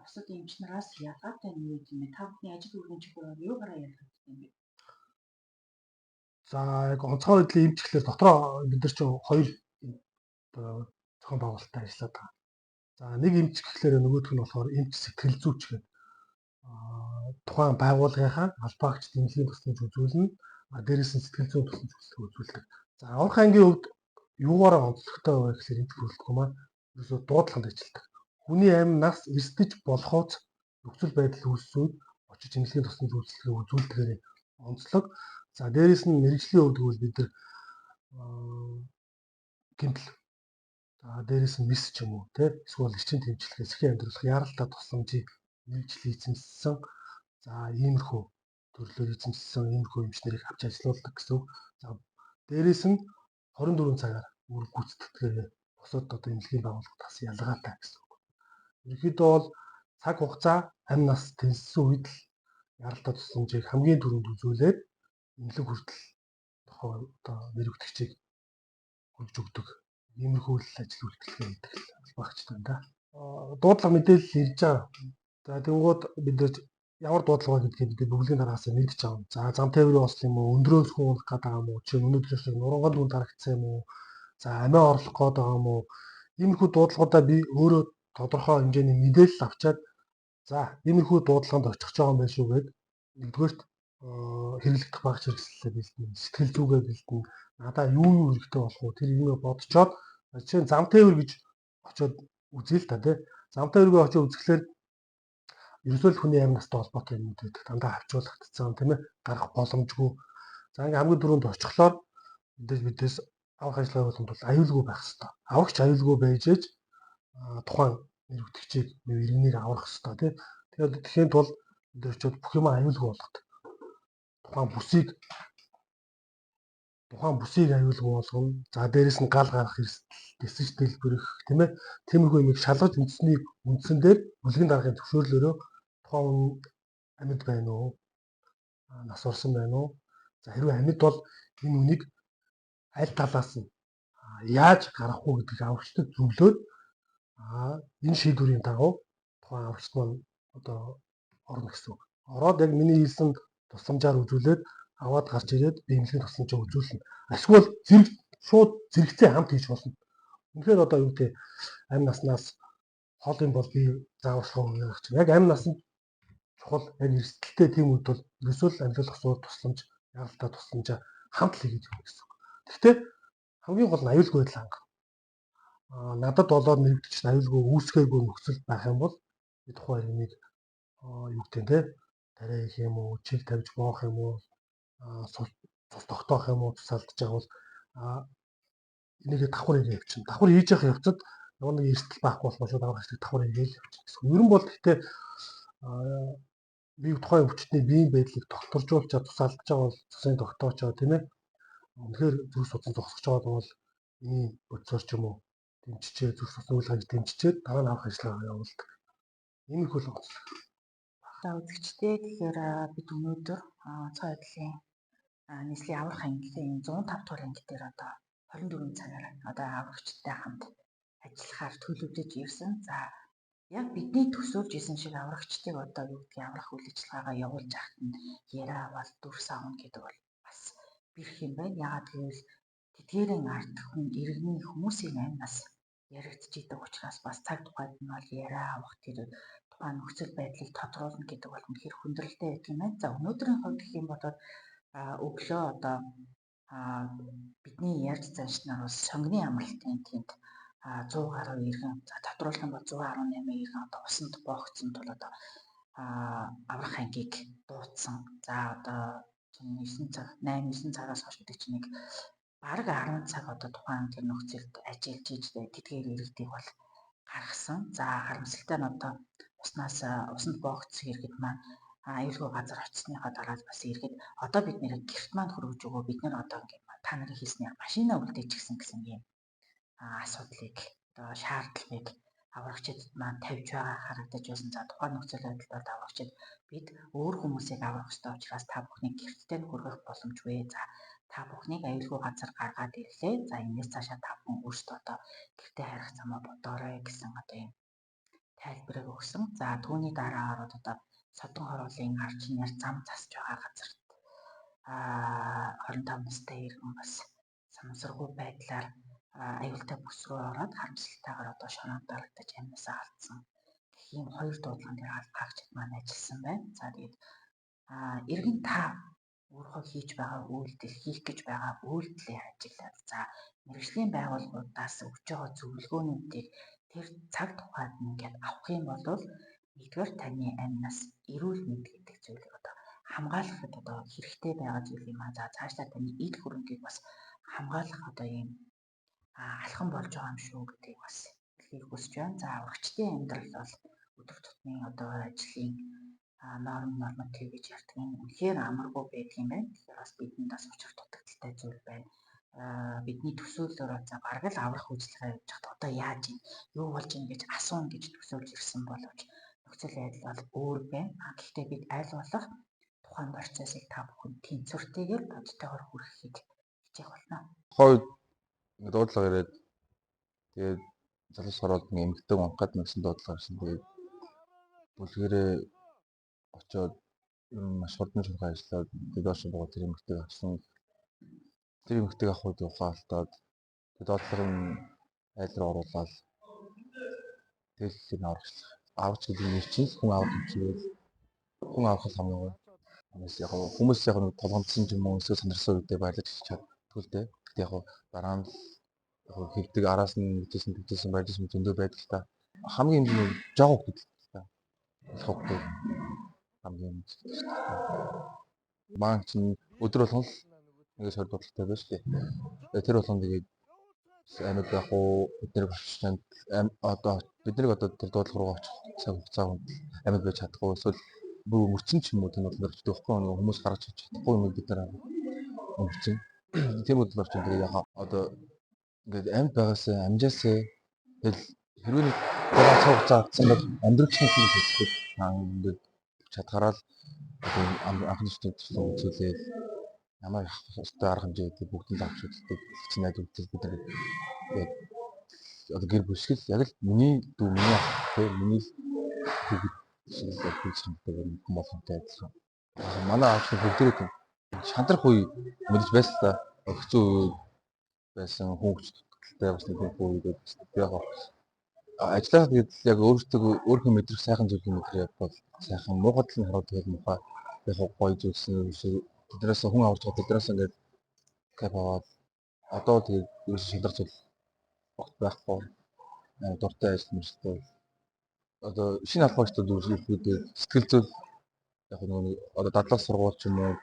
бусад эмч нараас ялгаатай нь юу юм бэ? Та бүхний ажил үүргийн чиглэл юугаараа ялгаатай юм бэ? За яг онцгой байдлын эмч гэхлээр дотроо бид нар чинь хоёр зохион байгуулалттай ажилладаг байгаа. За нэг эмч гэхлээр нөгөөх нь болохоор эмч сэтгэл зүйч гэдэг тухайн байгууллагынхаа албаагчд эмнэлгийн тусламж үзүүлнэ. Дээрээс нь сэтгэл зүйн тусламж үзүүлдэг. За аврах ангийн хувьд юугаараа онцлогтой вэ гэхлээр эмч бүрэлдэхүүн маань ерөөсөө дуудлаганд ажилладаг. Хүний амь нас эрсдэж болохоос нөхцөл байдал үүссэн үед очиж эмнэлгийн тусламж үйлчилгээ үзүүлдгээр онцлог. За дээрээс нь мэргэжлийн хувьд гэвэл бид нар гэмтэл, за дээрээс нь мэс ч юм уу тий эсвэл эрчим тэмцлэхээс сэхэн амьдрах яралтай тусламжийг мэргэжил эзэмссэн, за иймэрхүү төрлөөр эзэмссэн иймэрхүү эмч нарыг авч ажилуулдаг гэсэн үг. За дээрээс нь 24 цагаар үүрэг гүйцэтгэхээр бусад одоо эмнэлгийн байгууллагаас ялгаатай гэсэн үг. Ерөнхийдөө бол цаг хугацаа амь нас тэнцсэн үед л яралтай тусламжийг хамгийн түрүүнд үзүүлээд эмнэлэг хүртэл тухайн одоо нэр өгдөгчийг хүргэж өгдөг. Иймэрхүү л ажил үйлдэлгээ хийдэг л албаагчтай байна да. Дуудлага мэдээлэл ирж байгаа. За тэгэнгүүт бид нар ямар дуудлага вэ гэдгийг бид бүглэгийн дараагаас мэдж авна. За зам тээврийн осол юм уу, өндрөөс хүн унах гээд байгаа юм уу, жишээ нь өнөөдөр шиг нуранганд хүн дарагдсан юм уу, за амиа орлох гээд байгаа юм уу. Иймэрхүү дуудлагуудаа би өөрөө тодорхой хэмжээний мэдээлэл авчаад за иймэрхүү дуудлаганд очих байгаа юм байна шүү гээд нэгдүгээрт хэрэглэгдэх багц хэрэгслэлээ бэлдэнэ, сэтгэл зүгээ бэлдэнэ, надаа юу юу хэрэгтэй болох уу тэр юмыг бодцоод жишээ нь зам тээвэр гэж очиод үзье л та тий. Зам тээвэргээ очиод үзэхлээр ерөөсөө л хүний амь настай холбоотой юмнууд байдаг. Дандаа хавчуулагдсан тийм ээ, гарах боломжгүй. За ингээ хамгийн түрүүнд очихлоор мэдээж бидээс авах ажиллагаа болгонд бол аюулгүй байх хэвээр. Авахч аюулгүй байж ээж тухайн нэр өгдөгчийг иргэнийг аврах хэвээр тий. Тэгэхээр тэгэхийн тулд бид очиод бүх юм аюулгүй болгодог. Тухайн бүсийг аюулгүй болгоно. За дээрэс нь гал гарах эрсдэл, дэсэж дэлбэрэх тийм ээ. Тиймэрхүү юмыг шалгаж үндэсний үндсэн дээр бүлгийн даргын зөвшөөрлөөрөө тухайн хүн амьд байна уу? Нас орсон байна уу? За, хэрвээ амьд бол энэ үнийг аль талаас нь яаж гаргах уу гэдгийг аврагчдад зөвлөөд, энэ шийдвэрийн дагуу тухайн аврагч маань одоо орно гэсэн үг. Ороод яг миний хэлсэн тусламжаар үзүүлээд аваад гарч ирээд эмнэлгийн тусламжаа үзүүлнэ. Эсвэл зэрэг шууд зэрэгцээ хамт хийж болно. Үнэхээр одоо юу гэдэг, амь наснаас хол юм бол би зааварчилгаа өгөх чинь. Яг амь насанд чухал, яг эрсдэлтэй тийм үед бол ерөөсөө л амьлуулах суур тусламж, яаралтай тусламжаа хамт л хийж өгнө гэсэн үг. Гэхдээ хамгийн гол нь аюулгүй байдал хангах. Надад болоод мэрэгдэж аюулгүй үүсгээгүй нөхцөл байх юм бол би тухайн иргэнийг юу гэдэг нь те, тариа хийх юм уу, чиг тавьж боох юм уу, цус тогтоох юм уу, цус алдаж байгаа бол энийгээ давхар хийгээ явчихна. Давхар хийж явах явцад нөгөө нэг эрсдэл байхгүй болохоор шууд авах ажлыг давхар хийгээл явчихна гэсэн. Ер нь бол гэхдээ би тухайн өвчтний биеийн байдлыг тогтворжуулчаад, цус алдаж байгаа бол цусын тогтоочоо, тийм ээ. Үнэхээр зүрх судас зогсож байгаа бол ийм бодисоор ч юм уу дэмжичээ, зүрх судасны үйл гарыг дэмжичээд дараа нь авах ажиллагаа явуулдаг. Иймэрхүү л онцлог. За, үзэгчдээ, тэгэхээр бид өнөөдөр онцгой байдлын нийслэлийн аврах ангийн 105 дугаар анги дээр одоо 24 цагаар одоо аврагчтай хамт ажиллахаар төлөвлөж ирсэн. За, яг бидний төсөөлж исэн шиг аврагчдыг одоо юу гэдгийг аврах үйл ажиллагаагаа явуулж байхад нь яриа аваад дүрс авна гэдэг бол бас бэрх юм байна. Яагаад гэвэл тэдгээрэн ард хүн иргэний хүмүүсийн амь нас яригдчихийдэг учраас бас цаг тухайд нь бол яриа авах, тэр тухайн нөхцөл байдлыг тодруулна гэдэг бол үнэхээр хүндрэлтэй байдаг юм байна. За, өнөөдрийн хувьд гэх юм бол өглөө одоо бидний ярьж заншнаар бол сонгоны амралтын тэнд 100 гаруй иргэн, за тодруулах юм бол 118 иргэн одоо усанд боогдсон тул одоо аврах ангийг дуудсан. За, одоо 9 цаг 8 9 цагаас хойш гэдэг чинь нэг бараг 10 цаг одоо тухайн тэр нөхцөлд ажиллаж иж тэдгээр иргэдийг бол гаргасан. За, харамсалтай нь одоо уснаас усанд боогдсон иргэд маань аюулгүй газар очсныхаа дараа бас иргэд одоо бид нэр гэрт маань хөргөж өгөө, бид нар одоо ингээд та нарын хэлснээр машина үлдээчихсэн гэсэн юм асуудлыг одоо шаардлагыг аврагчид маань тавьж байгаа харагдаж байсан. За, тухайн нөхцөл байдалд бол аврагчид бид өөр хүмүүсийг аврах ёстой учраас та бүхнийг гэртээ нь хүргэх боломжгүй. За, та бүхнийг аюулгүй газар гаргаад ирлээ. За, энэс цаашаа та бүхэн өөрсдөө одоо гэртээ харих замаа бодоорой гэсэн одоо юм тайлбарыг өгсөн. За, түүний дараа ороод одоо Содон хороолын арчнаар зам засж байгаа газарт 25 настай иргэн бас санамсаргүй байдлаар аюултай бүс рүү ороод харамсалтайгаар одоо шороонд дарагдаж амнасаа алдсан гэх ийм хоёр дуудлаган дээр албаагчид маань ажилласан байна. За, тэгээд иргэн та өөрөө хийж байгаа үйлдэл, хийх гэж байгаа үйлдэлээ ажиглаад, за мэргэжлийн байгууллагуудаас өгч байгаа зөвлөгөөнүүдийг тэр цаг тухайд ингээд авах юм бол нэгдүгээр таны амнаас эрүүл мэнд гэдэг зүйлийг одоо хамгаалахад одоо хэрэгтэй байгаа зүйл юм аа. За, цаашдаа таны эд хөрөнгийг бас хамгаалах одоо ийм алхам болж байгаа юм шүү гэдгийг бас хэлхийг хүсэж байна. За, аврагчдын амьдрал бол өдөр тутмын одоо ажлын норм, норматив гэж ярьдаг юм. Үнэхээр амаргүй байдаг юм байна. Тэгэхээр бас бидэнд бас учир дутагдaltaй зүйл байна. Бидний төсөөллөөр за бараг л аврах үйлчилгээ явж байхад одоо яаж юм, юу болж юм гэж асууна гэж төсөөлж ирсэн боловч нөхцөл байдал бол өөр байна. Гэхдээ бид аль болох тухайн процессыг та бүхэн тэнцвэртэйгээр, бодтойгоор хүргэхийг хичээх болно. Тухайн үед дуудлага ирээд, тэгээд залуус хороолд нэг эмэгтэй унах гээд нэгсэн дуудлага ирсэн. Тэгээд бүлгэрээ очиод ер нь маш хурдан шуурхай ажиллаад тэгээд доош буугаад тэр эмэгтэйг авсан. Тэр эмэгтэйг авах үед ухаан алдаад, тэгээд доотлого нь айл руу оруулаад тэгэл ер нь аврагчлаа. Авч гэдэг нэр чинь л хүн авах юм шиг байл. Хүн авах л хамгийн гоё. Хүмүүс яг хүмүүс яг нэг толгомдсон ч юм уу эсвэл сонирхсан үедээ баярлаж чаддгүй л дээ. Гэхдээ яг дараа нь яг хэвдэг, араас нь нэгжсэн тэгжсэн баярлаж зөндөө байдаг л та. Хамгийн хэмжээ нь жоо хөлт л та. Болох хөлт хамгийн хэмжээ шүү дээ. Маань чинь өдөр болгон л нэг сорь дуудлагатай байж шүү дээ. Тэр болгон тэгээд амьд байх уу, бид нэр очиж одоо бид нарыг одоо тэр дуудлага руу очих цаг хугацаа амьд байж чадахгүй эсвэл бүр өнгөрцөн ч юм уу, тийм бол очдог байхгүй, хүмүүс гаргаж чадахгүй юм бид нар өнгөрцөн. Тийм бодлоор чинь тэгээд яг одоо ингээд амьд байгаасаа амжаасаа тэгэл хэрвээ нэг цаг хугацаа авсан бол амьдралч нэг хэлдэг. Ингээд чадхаараа л Одоо анхны шатны туслан үзүүлээл ямар авах ёстой арга хэмжээ гэдэг бүгдийг авч үздэг. Чинь найд үзэл бид нар яг одоо гэр бүл шиг л яг л миний дүү, миний ах, тэ миний хүүхэд шиг л яг хэмжээтэй хүн болгонтой адилхан. Манай аавч нар бүгдээрээ тийм шантрах үе мэдэж байсан л да. Хэцүү үе байсан, хүн хүч дутагдaltaй бас нэг тийм үе байсан. Яг ажиллаад тэгээд яг өөртөө өөрийнхөө мэдрэх сайхан зүйлийг мэдрэх бол сайхан, муухай тал нь хараад тэгэл муухай, яг гоё зүйлс нь тэднээс хүн авч байгаа, тэднээс ингээд кайф аваад одоо тэгээд ерөөсөө шантрах зүйл огт байхгүй. Дуртай ажил мэргэжтэй. Одоо шинэ албаагчдад үүсгэхдээ сэтгэл зүй яг нөгөө одоо дадлах сургууль ч юм уу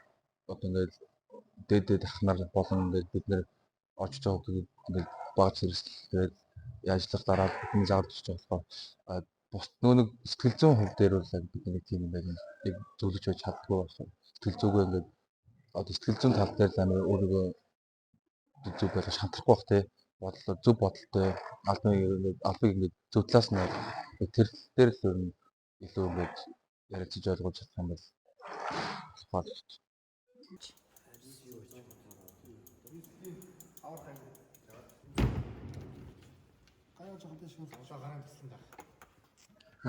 одоо ингээд дээд дээд ах нар болон ингээд бид нэр очиж байгаа хүмүүс ингээд бага зэрэслэл тэгээд ажиллах дараа бидний заавал очиж байгаа болохоор бус нөгөө нэг сэтгэл зүйн хувь дээр бол бид нэг тийм юм байна. Яг зөвлөж байж чаддгүй болохоор сэтгэл зүгөө ингээд одоо сэтгэл зүйн тал дээр л амар өөрийгөө зөв байх шантрахгүй бах те бодлоо зөв бодолтой албыг ингээд зөв талаас нь тэр дээр л ер нь илүү ингээд ярилцаж ойлгож чадах юм бол болохоор.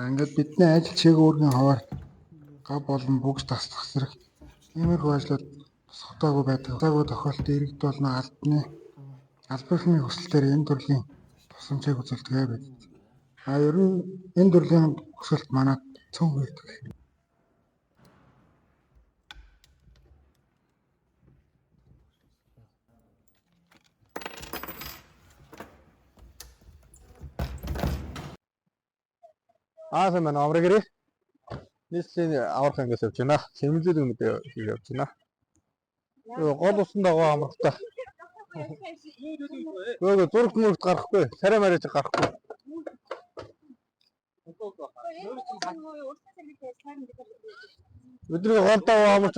Ингээд бидний ажил чиг үүргийн хаваар гав болон бүгж тасдах зэрэг иймэрхүү ажлууд тусгатаагүй байдаг. Таагүй тохиолдолд иргэд болон албаны албаны хүсэлтээр энэ төрлийн тусламжийг үзүүлдэг бид. А ер нь энэ төрлийн хүсэлт манад цөөн байдаг. Аа сайн байна. Амраг ирээ. Нийслэлийн аврах ангиас явж байна. Сэрэмжлүүлэг мэдээ хийж явж байна. Гол усан дагуу амрахтаа. Гөө зурагт мөрөгт гарахгүй. Царай мариж гарахгүй. Бидний гол дагуу амарч.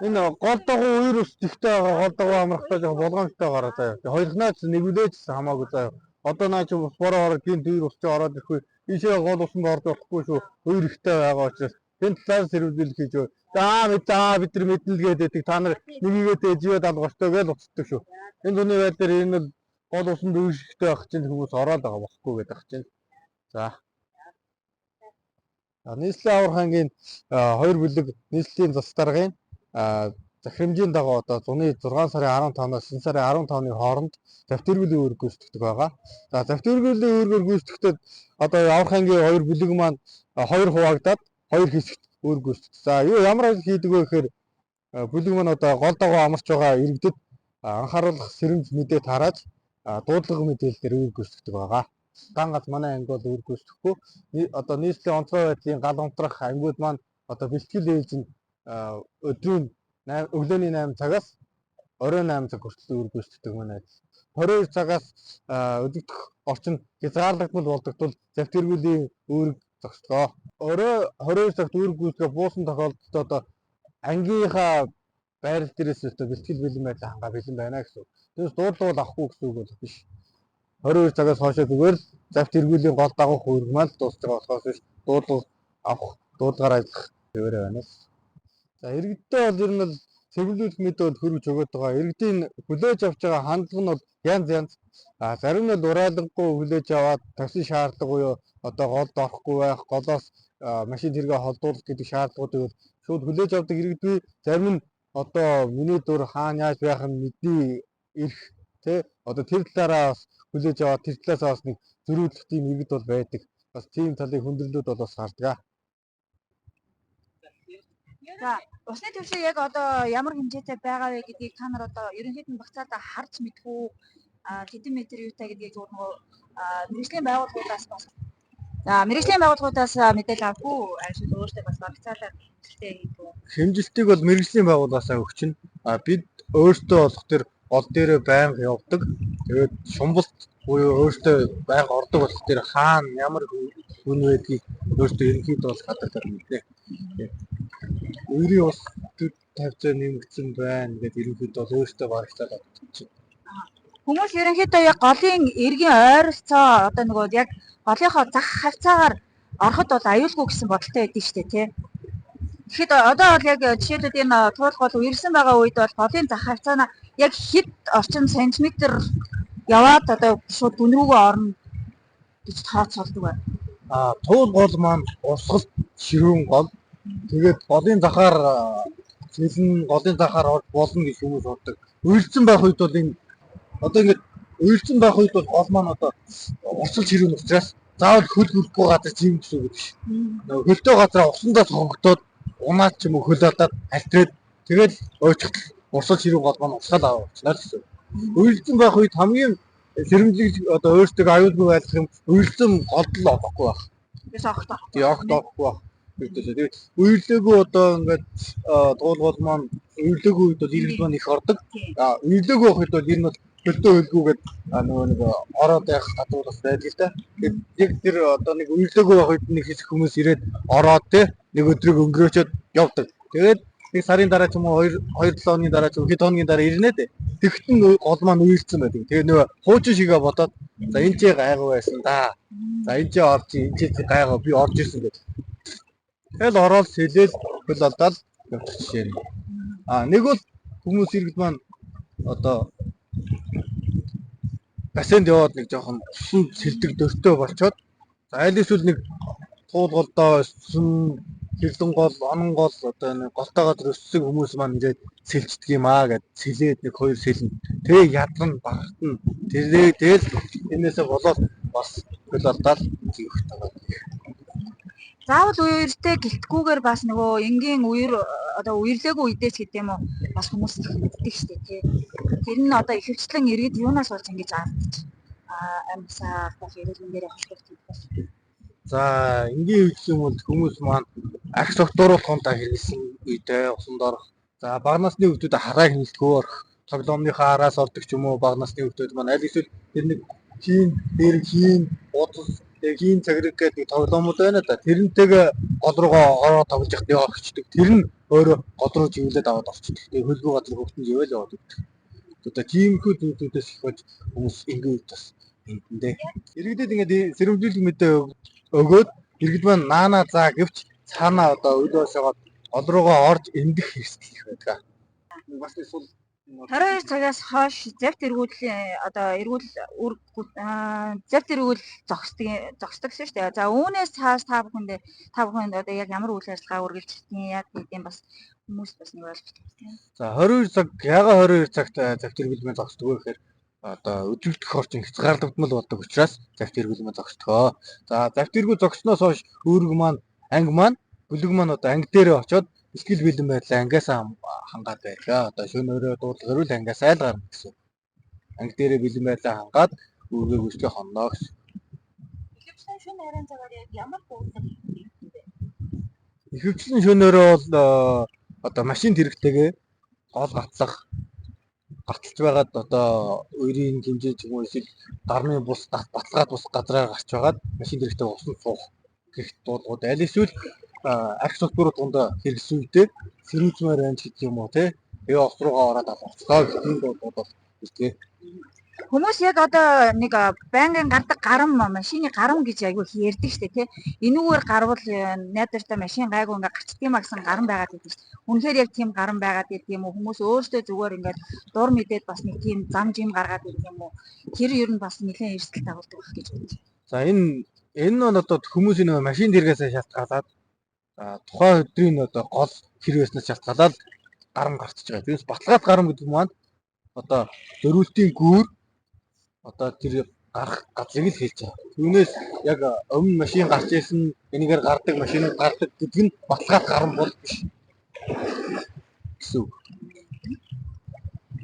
Энэ гол дагуу үер ус ихтэй байгаа, гол дагуу амрахтаа жоохон болгоомжтой гараа заяа. Хоёрхнаач нэгүлээч хамаагүй заяа. Одоо наа чи ус бороо ороод гинт үер ус чи ороод ирэхгүй. Ийшээ гол усанд орж болохгүй шүү. Үер ихтэй байгаа учраас тэн талаас сэрэмжлэл хийж өг. За мэд за бид нар мэднэ л гэдэг. Та нар нэгийгээ дээжээ даалгавартай гэж уцдаг шүү. Энэ зуны байдлаар энэ бол гол усанд үер ихтэй байх чинь хүмүүс ороод байгаа бохгүй гэдэг чинь. За. Нийслэлийн аврах ангийн хоёр бүлэг нийслэлийн зас даргын захирамжийн дагуу одоо зуны 6 сарын 15-наас 9 сарын 15-ны хооронд завт эргүүлийн үүрэг гүйцэтгэдэг байгаа. За завт эргүүлийн үүргээр гүйцэтгэхдээ одоо аврах ангийн хоёр бүлэг маань хоёр хуваагдаад хоёр хэсэгт үүрэг гүйцэтгэдэг. За юу ямар ажил хийдэг вэ гэхээр бүлэг маань одоо гол дагуу амарч байгаа иргэдэд анхааруулах сэрэмж мэдээ тарааж дуудлага мэдээлэлээр үүрэг гүйцэтгэдэг байгаа. Ган гац манай анги бол үүрэг гүйцэтгэхгүй. Одоо нийслэлийн онцгой байдлын гал унтрах ангиуд маань одоо бэлтгэл ээлжинд өдрийн өглөөний 8 цагаас оройн 8 цаг хүртэл үүрэг гүйцэтгэдэг манай ажил. 22 цагаас өдөртөх орчин хязгаарлагдмал болдог тул завт эргүүлийн үүрэг зогсдгоо. Орой 22 цагт үүрэг гүйцэтгэх буусан тохиолдолд одоо ангийнхаа байрал дээрээс өстө бэлтгэл бэлэн байдлаа хангаа бэлэн байна гэсэн үг. Тэрс дуудлага бол авахгүй гэсэн үг бол биш. 22 цагаас хойшоо зүгээр л завт эргүүлийн гол дагуух үүрэг маань л дуусч байгаа болохоос биш дуудлага авах, дуудлагаар ажиллах хэвээрээ байна л. За иргэдтэй бол ер нь бол сэрэмжлүүлэх мэдээ бол хөргөж өгöd байгаа. Иргэдийн хүлээж авч байгаа хандлага нь бол янз янз. А зарим нь бол урайлангүй хүлээж аваад такси шаардлага буюу одоо голд орохгүй байх, голоос машин тэргээ холдуулах гэдэг шаардлагуудыг бол шууд хүлээж авдаг иргэд бий. Зарим нь одоо миний дүр хаана яаж байх нь мэдний эрх тий одоо тэр талаараа бас хүлээж аваад тэр талаасаа бас нэг зөрүүлэх тийм иргэд бол байдаг. Бас тийм талын хүндрэлүүд бол бас гардаг. За усны түвшин яг одоо ямар хэмжээтэй байгаа вэ гэдгийг та нар одоо ерөнхийд нь багцаалаа харж мэдхүү, хэдэн метр юутай гэдгийг зүгээр нөгөө мэргэжлийн байгууллагуудаас бас за мэргэжлийн байгууллагуудаас мэдээлэл авах уу, эсвэл өөртөө бас багцаалаа хэмжилтээ хийх үү? Хэмжилтийг бол мэргэжлийн байгууллагаасаа өгч нь. Бид өөртөө болох тэр гол дээрээ байнга явдаг. Тэгээд шумбалт буюу өөртөө байнга ордог болох тэр хаана ямар хүн байдгийг өөртөө ерөнхийдөө бол хадгалаад мэднэ. Үерийн ус төд тавьцаа нэмэгдсэн байна гэдээ ерөнхийдөө бол өөртөө барагцаад авчих. Хүмүүс ерөнхийдөө яг голын эргийн ойролцоо одоо нөгөө яг голынхоо зах хавцаагаар Ороход бол аюулгүй гэсэн бодолтой байдаг шүү дээ, тий. Тэгэхэд одоо бол яг жишээлбэл энэ туул гол үерсэн байгаа үед бол голын зах хавцаана яг хэд орчим сантиметр яваад одоо шууд дүн рүүгээ орно гэж тооцоолдог байна. Туул гол маань урсгал ширүүн гол. Тэгээд голын захаар сэлэн, голын захаар орж болно гэж хүмүүс боддог. Уйлцсан байх үед бол энэ одоо ингээд уйлцсан байх үед бол гол маань одоо урсгал ширүүн учраас заавал хөл хүрэхгүй газар жим гэсэн үг биш. Нөгөө хөлтөө газараа усандаа цогцоод унаад ч юм уу хөл алдаад альтрээд тэгэл ойчхол урсгал ширүүн гол маань урсгал аваа болчихно л гэсэн. Уйлцсан байх үед хамгийн сэрэмжлэг одоо өөртөө аюулгүй байх юм уйлцсан голдол орохгүй байх. Тэрс огт орохгүй. Тий, огт орохгүй байх. Тэгээд үерлээгүй одоо ингээд туулгуул маань үерлээгүй үед бол иргэд маань их ордог. А үерлээгүй байх үед бол ер нь бол хөлдөө хөлгүүгээд нөгөө нэг ороод явах газар бас байдаг л та. Тэгээд яг тэр одоо нэг үерлээгүй байх үед нэг хэсэг хүмүүс ирээд ороод те нэг өдрийг өнгөрөөчөөд явдаг. Тэгээд нэг сарын дараа ч юм уу 2 2 7 хоногийн дараа ч юм хэд хоногийн дараа ирнэ дээ. Тэгтэн гол маань үерсэн байдаг. Тэгээ нөгөө хуучин шигээ бодоод за энэ ч гайгүй байсан да. За энэ ч орж энэ ч гайгүй би орж ирсэн гэдэг. Тэгэл ороод сэлээл хөл алдаал явчих жишээ нь. Нэг бол хүмүүс иргэд маань одоо бассейнд яваад нэг жоохон усан сэлдэг дөртөө болчоод за аль эсвэл нэг туулголдоо өссөн хэрлэн гол, онон гол одоо нэг голтой газар өссөн хүмүүс маань ингээд сэлждэг юм аа гэд сэлээд нэг хоёр сэлнэ. Тэгээ ядарна, багтана. Тэрээ тэгэл энээсээ болоод бас хөл алдаал зүйх тагаа. Заавал үертэй гэлтгүүгээр бас нөгөө энгийн үер одоо үерлээгүй үедээ ч гэдэг юм уу бас хүмүүс их мэддэг шүү дээ, тий. Тэр нь одоо ихэвчлэн иргэд юунаас болж ингэж алдчих амьсаа алдах эрүүл мэндээр холбогддог бас. За энгийн үед юм бол хүмүүс маань арх согтууруулахынтаа хэрэглэсэн үедээ усанд орох. За бага насны хүүхдүүд хараа хяналтгүй орох. Тоглоомныхаа араас ордог ч юм уу бага насны хүүхдүүд маань аль эсвэл тэр нэг хийн дээр хийн удас хийн цаграг гэдэг нэг тоглоомууд байна да. Тэрнтэйгээ гол руугаа ороо тоглож явахад нэг орчдөг. Тэр нь өөрөө гол руу живлээд аваад орчдөг. Тэгээ хөлгөө газар хүүхдэн живэл яваад өгдөг. Одоо тиймэрхүү зүйлүүдээс их болж хүмүүс энгийн үед бас энтэндээ. Иргэдэд ингээд сэрэмжлүүлэг мэдээ өгөөд иргэд маань наана заа гэвч цаанаа одоо өлөөсөөгөө гол руугаа орж эндэх эрсдэл их байдаг. Бас нэг сул 22 цагаас хойш завт эргүүлийн одоо эргүүл завт эргүүл зогсдог зогсдог шүү дээ. За үүнээс цааш та бүхэнд одоо яг ямар үйл ажиллагаа үргэлжлэдэг яг гэдэг бас хүмүүс бас нэг ойлгох хэрэгтэй. За 22 цаг ягаа 22 цагт завт эргүүлмээ зогсдог вэ гэхээр одоо өдөртөх орчин хязгаарлагдмал болдог учраас завт эргүүлмээ зогсдгоо. За завт эргүүл зогсноос хойш үүрэг маань анги маань бүлэг маань одоо анги дээрээ очиод бэлтгэл бэлэн байдлаа ангиасаа хангаад байлаа. Одоо шөнө өрөө дуудлага өрөөл ангиасаа л гарна гэсэн. Анги дээрээ бэлэн байдлаа хангаад үүргээ гүйцэтгэх хонно гэсэн. Ихэвчлэн шөнө оройн цагаар яг ямар дуудлага хийдэг вэ? Ихэвчлэн шөнө өрөө бол одоо машин тэрэгтэйгээ гол гатлах гаталж байгаад одоо үерийн хэмжээ ч юм уу эсвэл гармын бус баталгаад бус газраар гарч байгаад машин тэрэгтэй усанд суух гэх дуудлагууд аль эсвэл арх согтурууд тунд хэрэгсэн үедээ сэрүүцмээр байна ч гэдэг юм уу те тэгээ ус руугаа ороод алгацгаа гэх тийм дуудлагууд бол ирдэг. Хүмүүс яг одоо нэг байнгын гардаг гарам машины гарам гэж айгүй их ярьдаг штэ тий. Энүүгээр гарвал найдвартай машин гайгүй ингээ гарчдаг юм а гэсэн гарам байгаад байдаг штэ. Үнэхээр яг тийм гарам байгаад байдаг юм уу? Хүмүүс өөрсдөө зүгээр ингээд дур мэдээд бас нэг тийм зам жим гаргаад байдаг юм уу? Тэр ер нь бас нэлээд эрсдэл дагуулдаг байх гэж бодож. За энэ нь одоо хүмүүсийн нөгөө машин тэргээсээ шалтгаалаад тухайн өдрийн одоо гол хэр байснаас шалтгаалаад гарам гарчиж байгаа. Тэрнээс баталгаат гарам гэдэг маань одоо зөрүүлтийн гүүр одоо тэр гарах газрыг л хэлж байгаа. Түүнээс яг өмнө машин гарч ирсэн, энэгээр гардаг машинууд гардаг гэдэг нь баталгаат гарам бол биш гэсэн үг.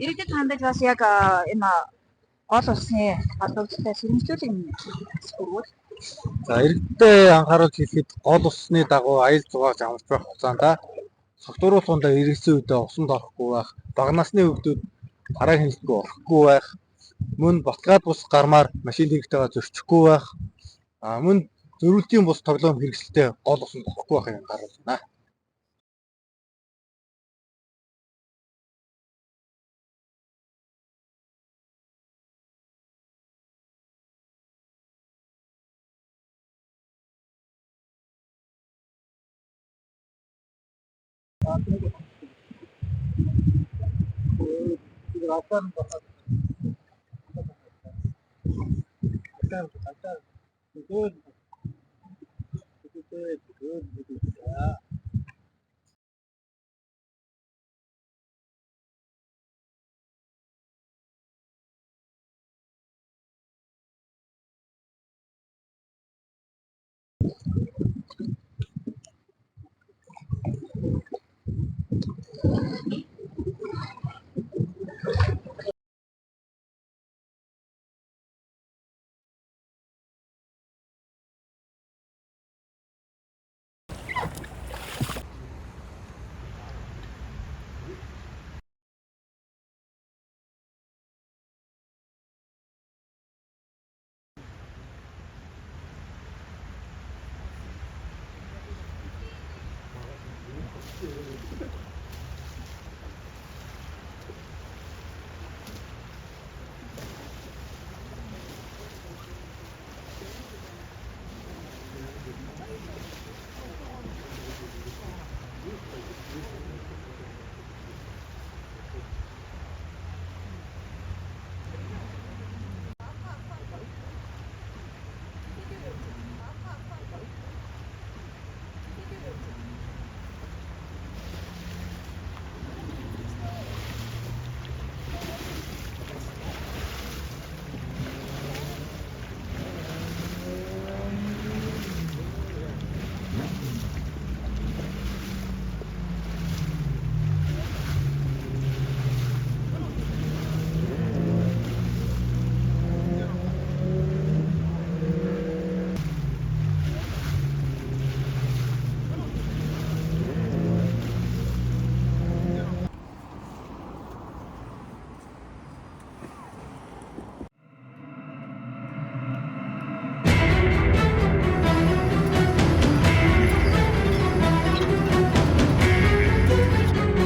Иргэдэд хандаж бас яг энэ гол усны холбогдлолтой сэрэмжлүүлэг хүргүүл. За иргэдэд анхааруулж хэлэхэд гол усны дагуу аял зугаач амарч байх хугацаанд согтууруулгандаа иргэсэн үедээ усанд орохгүй байх, бага насны хүүхдүүд хараа хяналтгүй орохгүй байх, мөн баталгаад бус гармаар машин тэрэгтэйгээ зөрчихгүй байх, мөн зөрүүлтийн бус тоглоом хэрэгсэлтэй гол усанд орохгүй байхыг анхааруулж байна.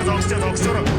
Зогсож зогсоор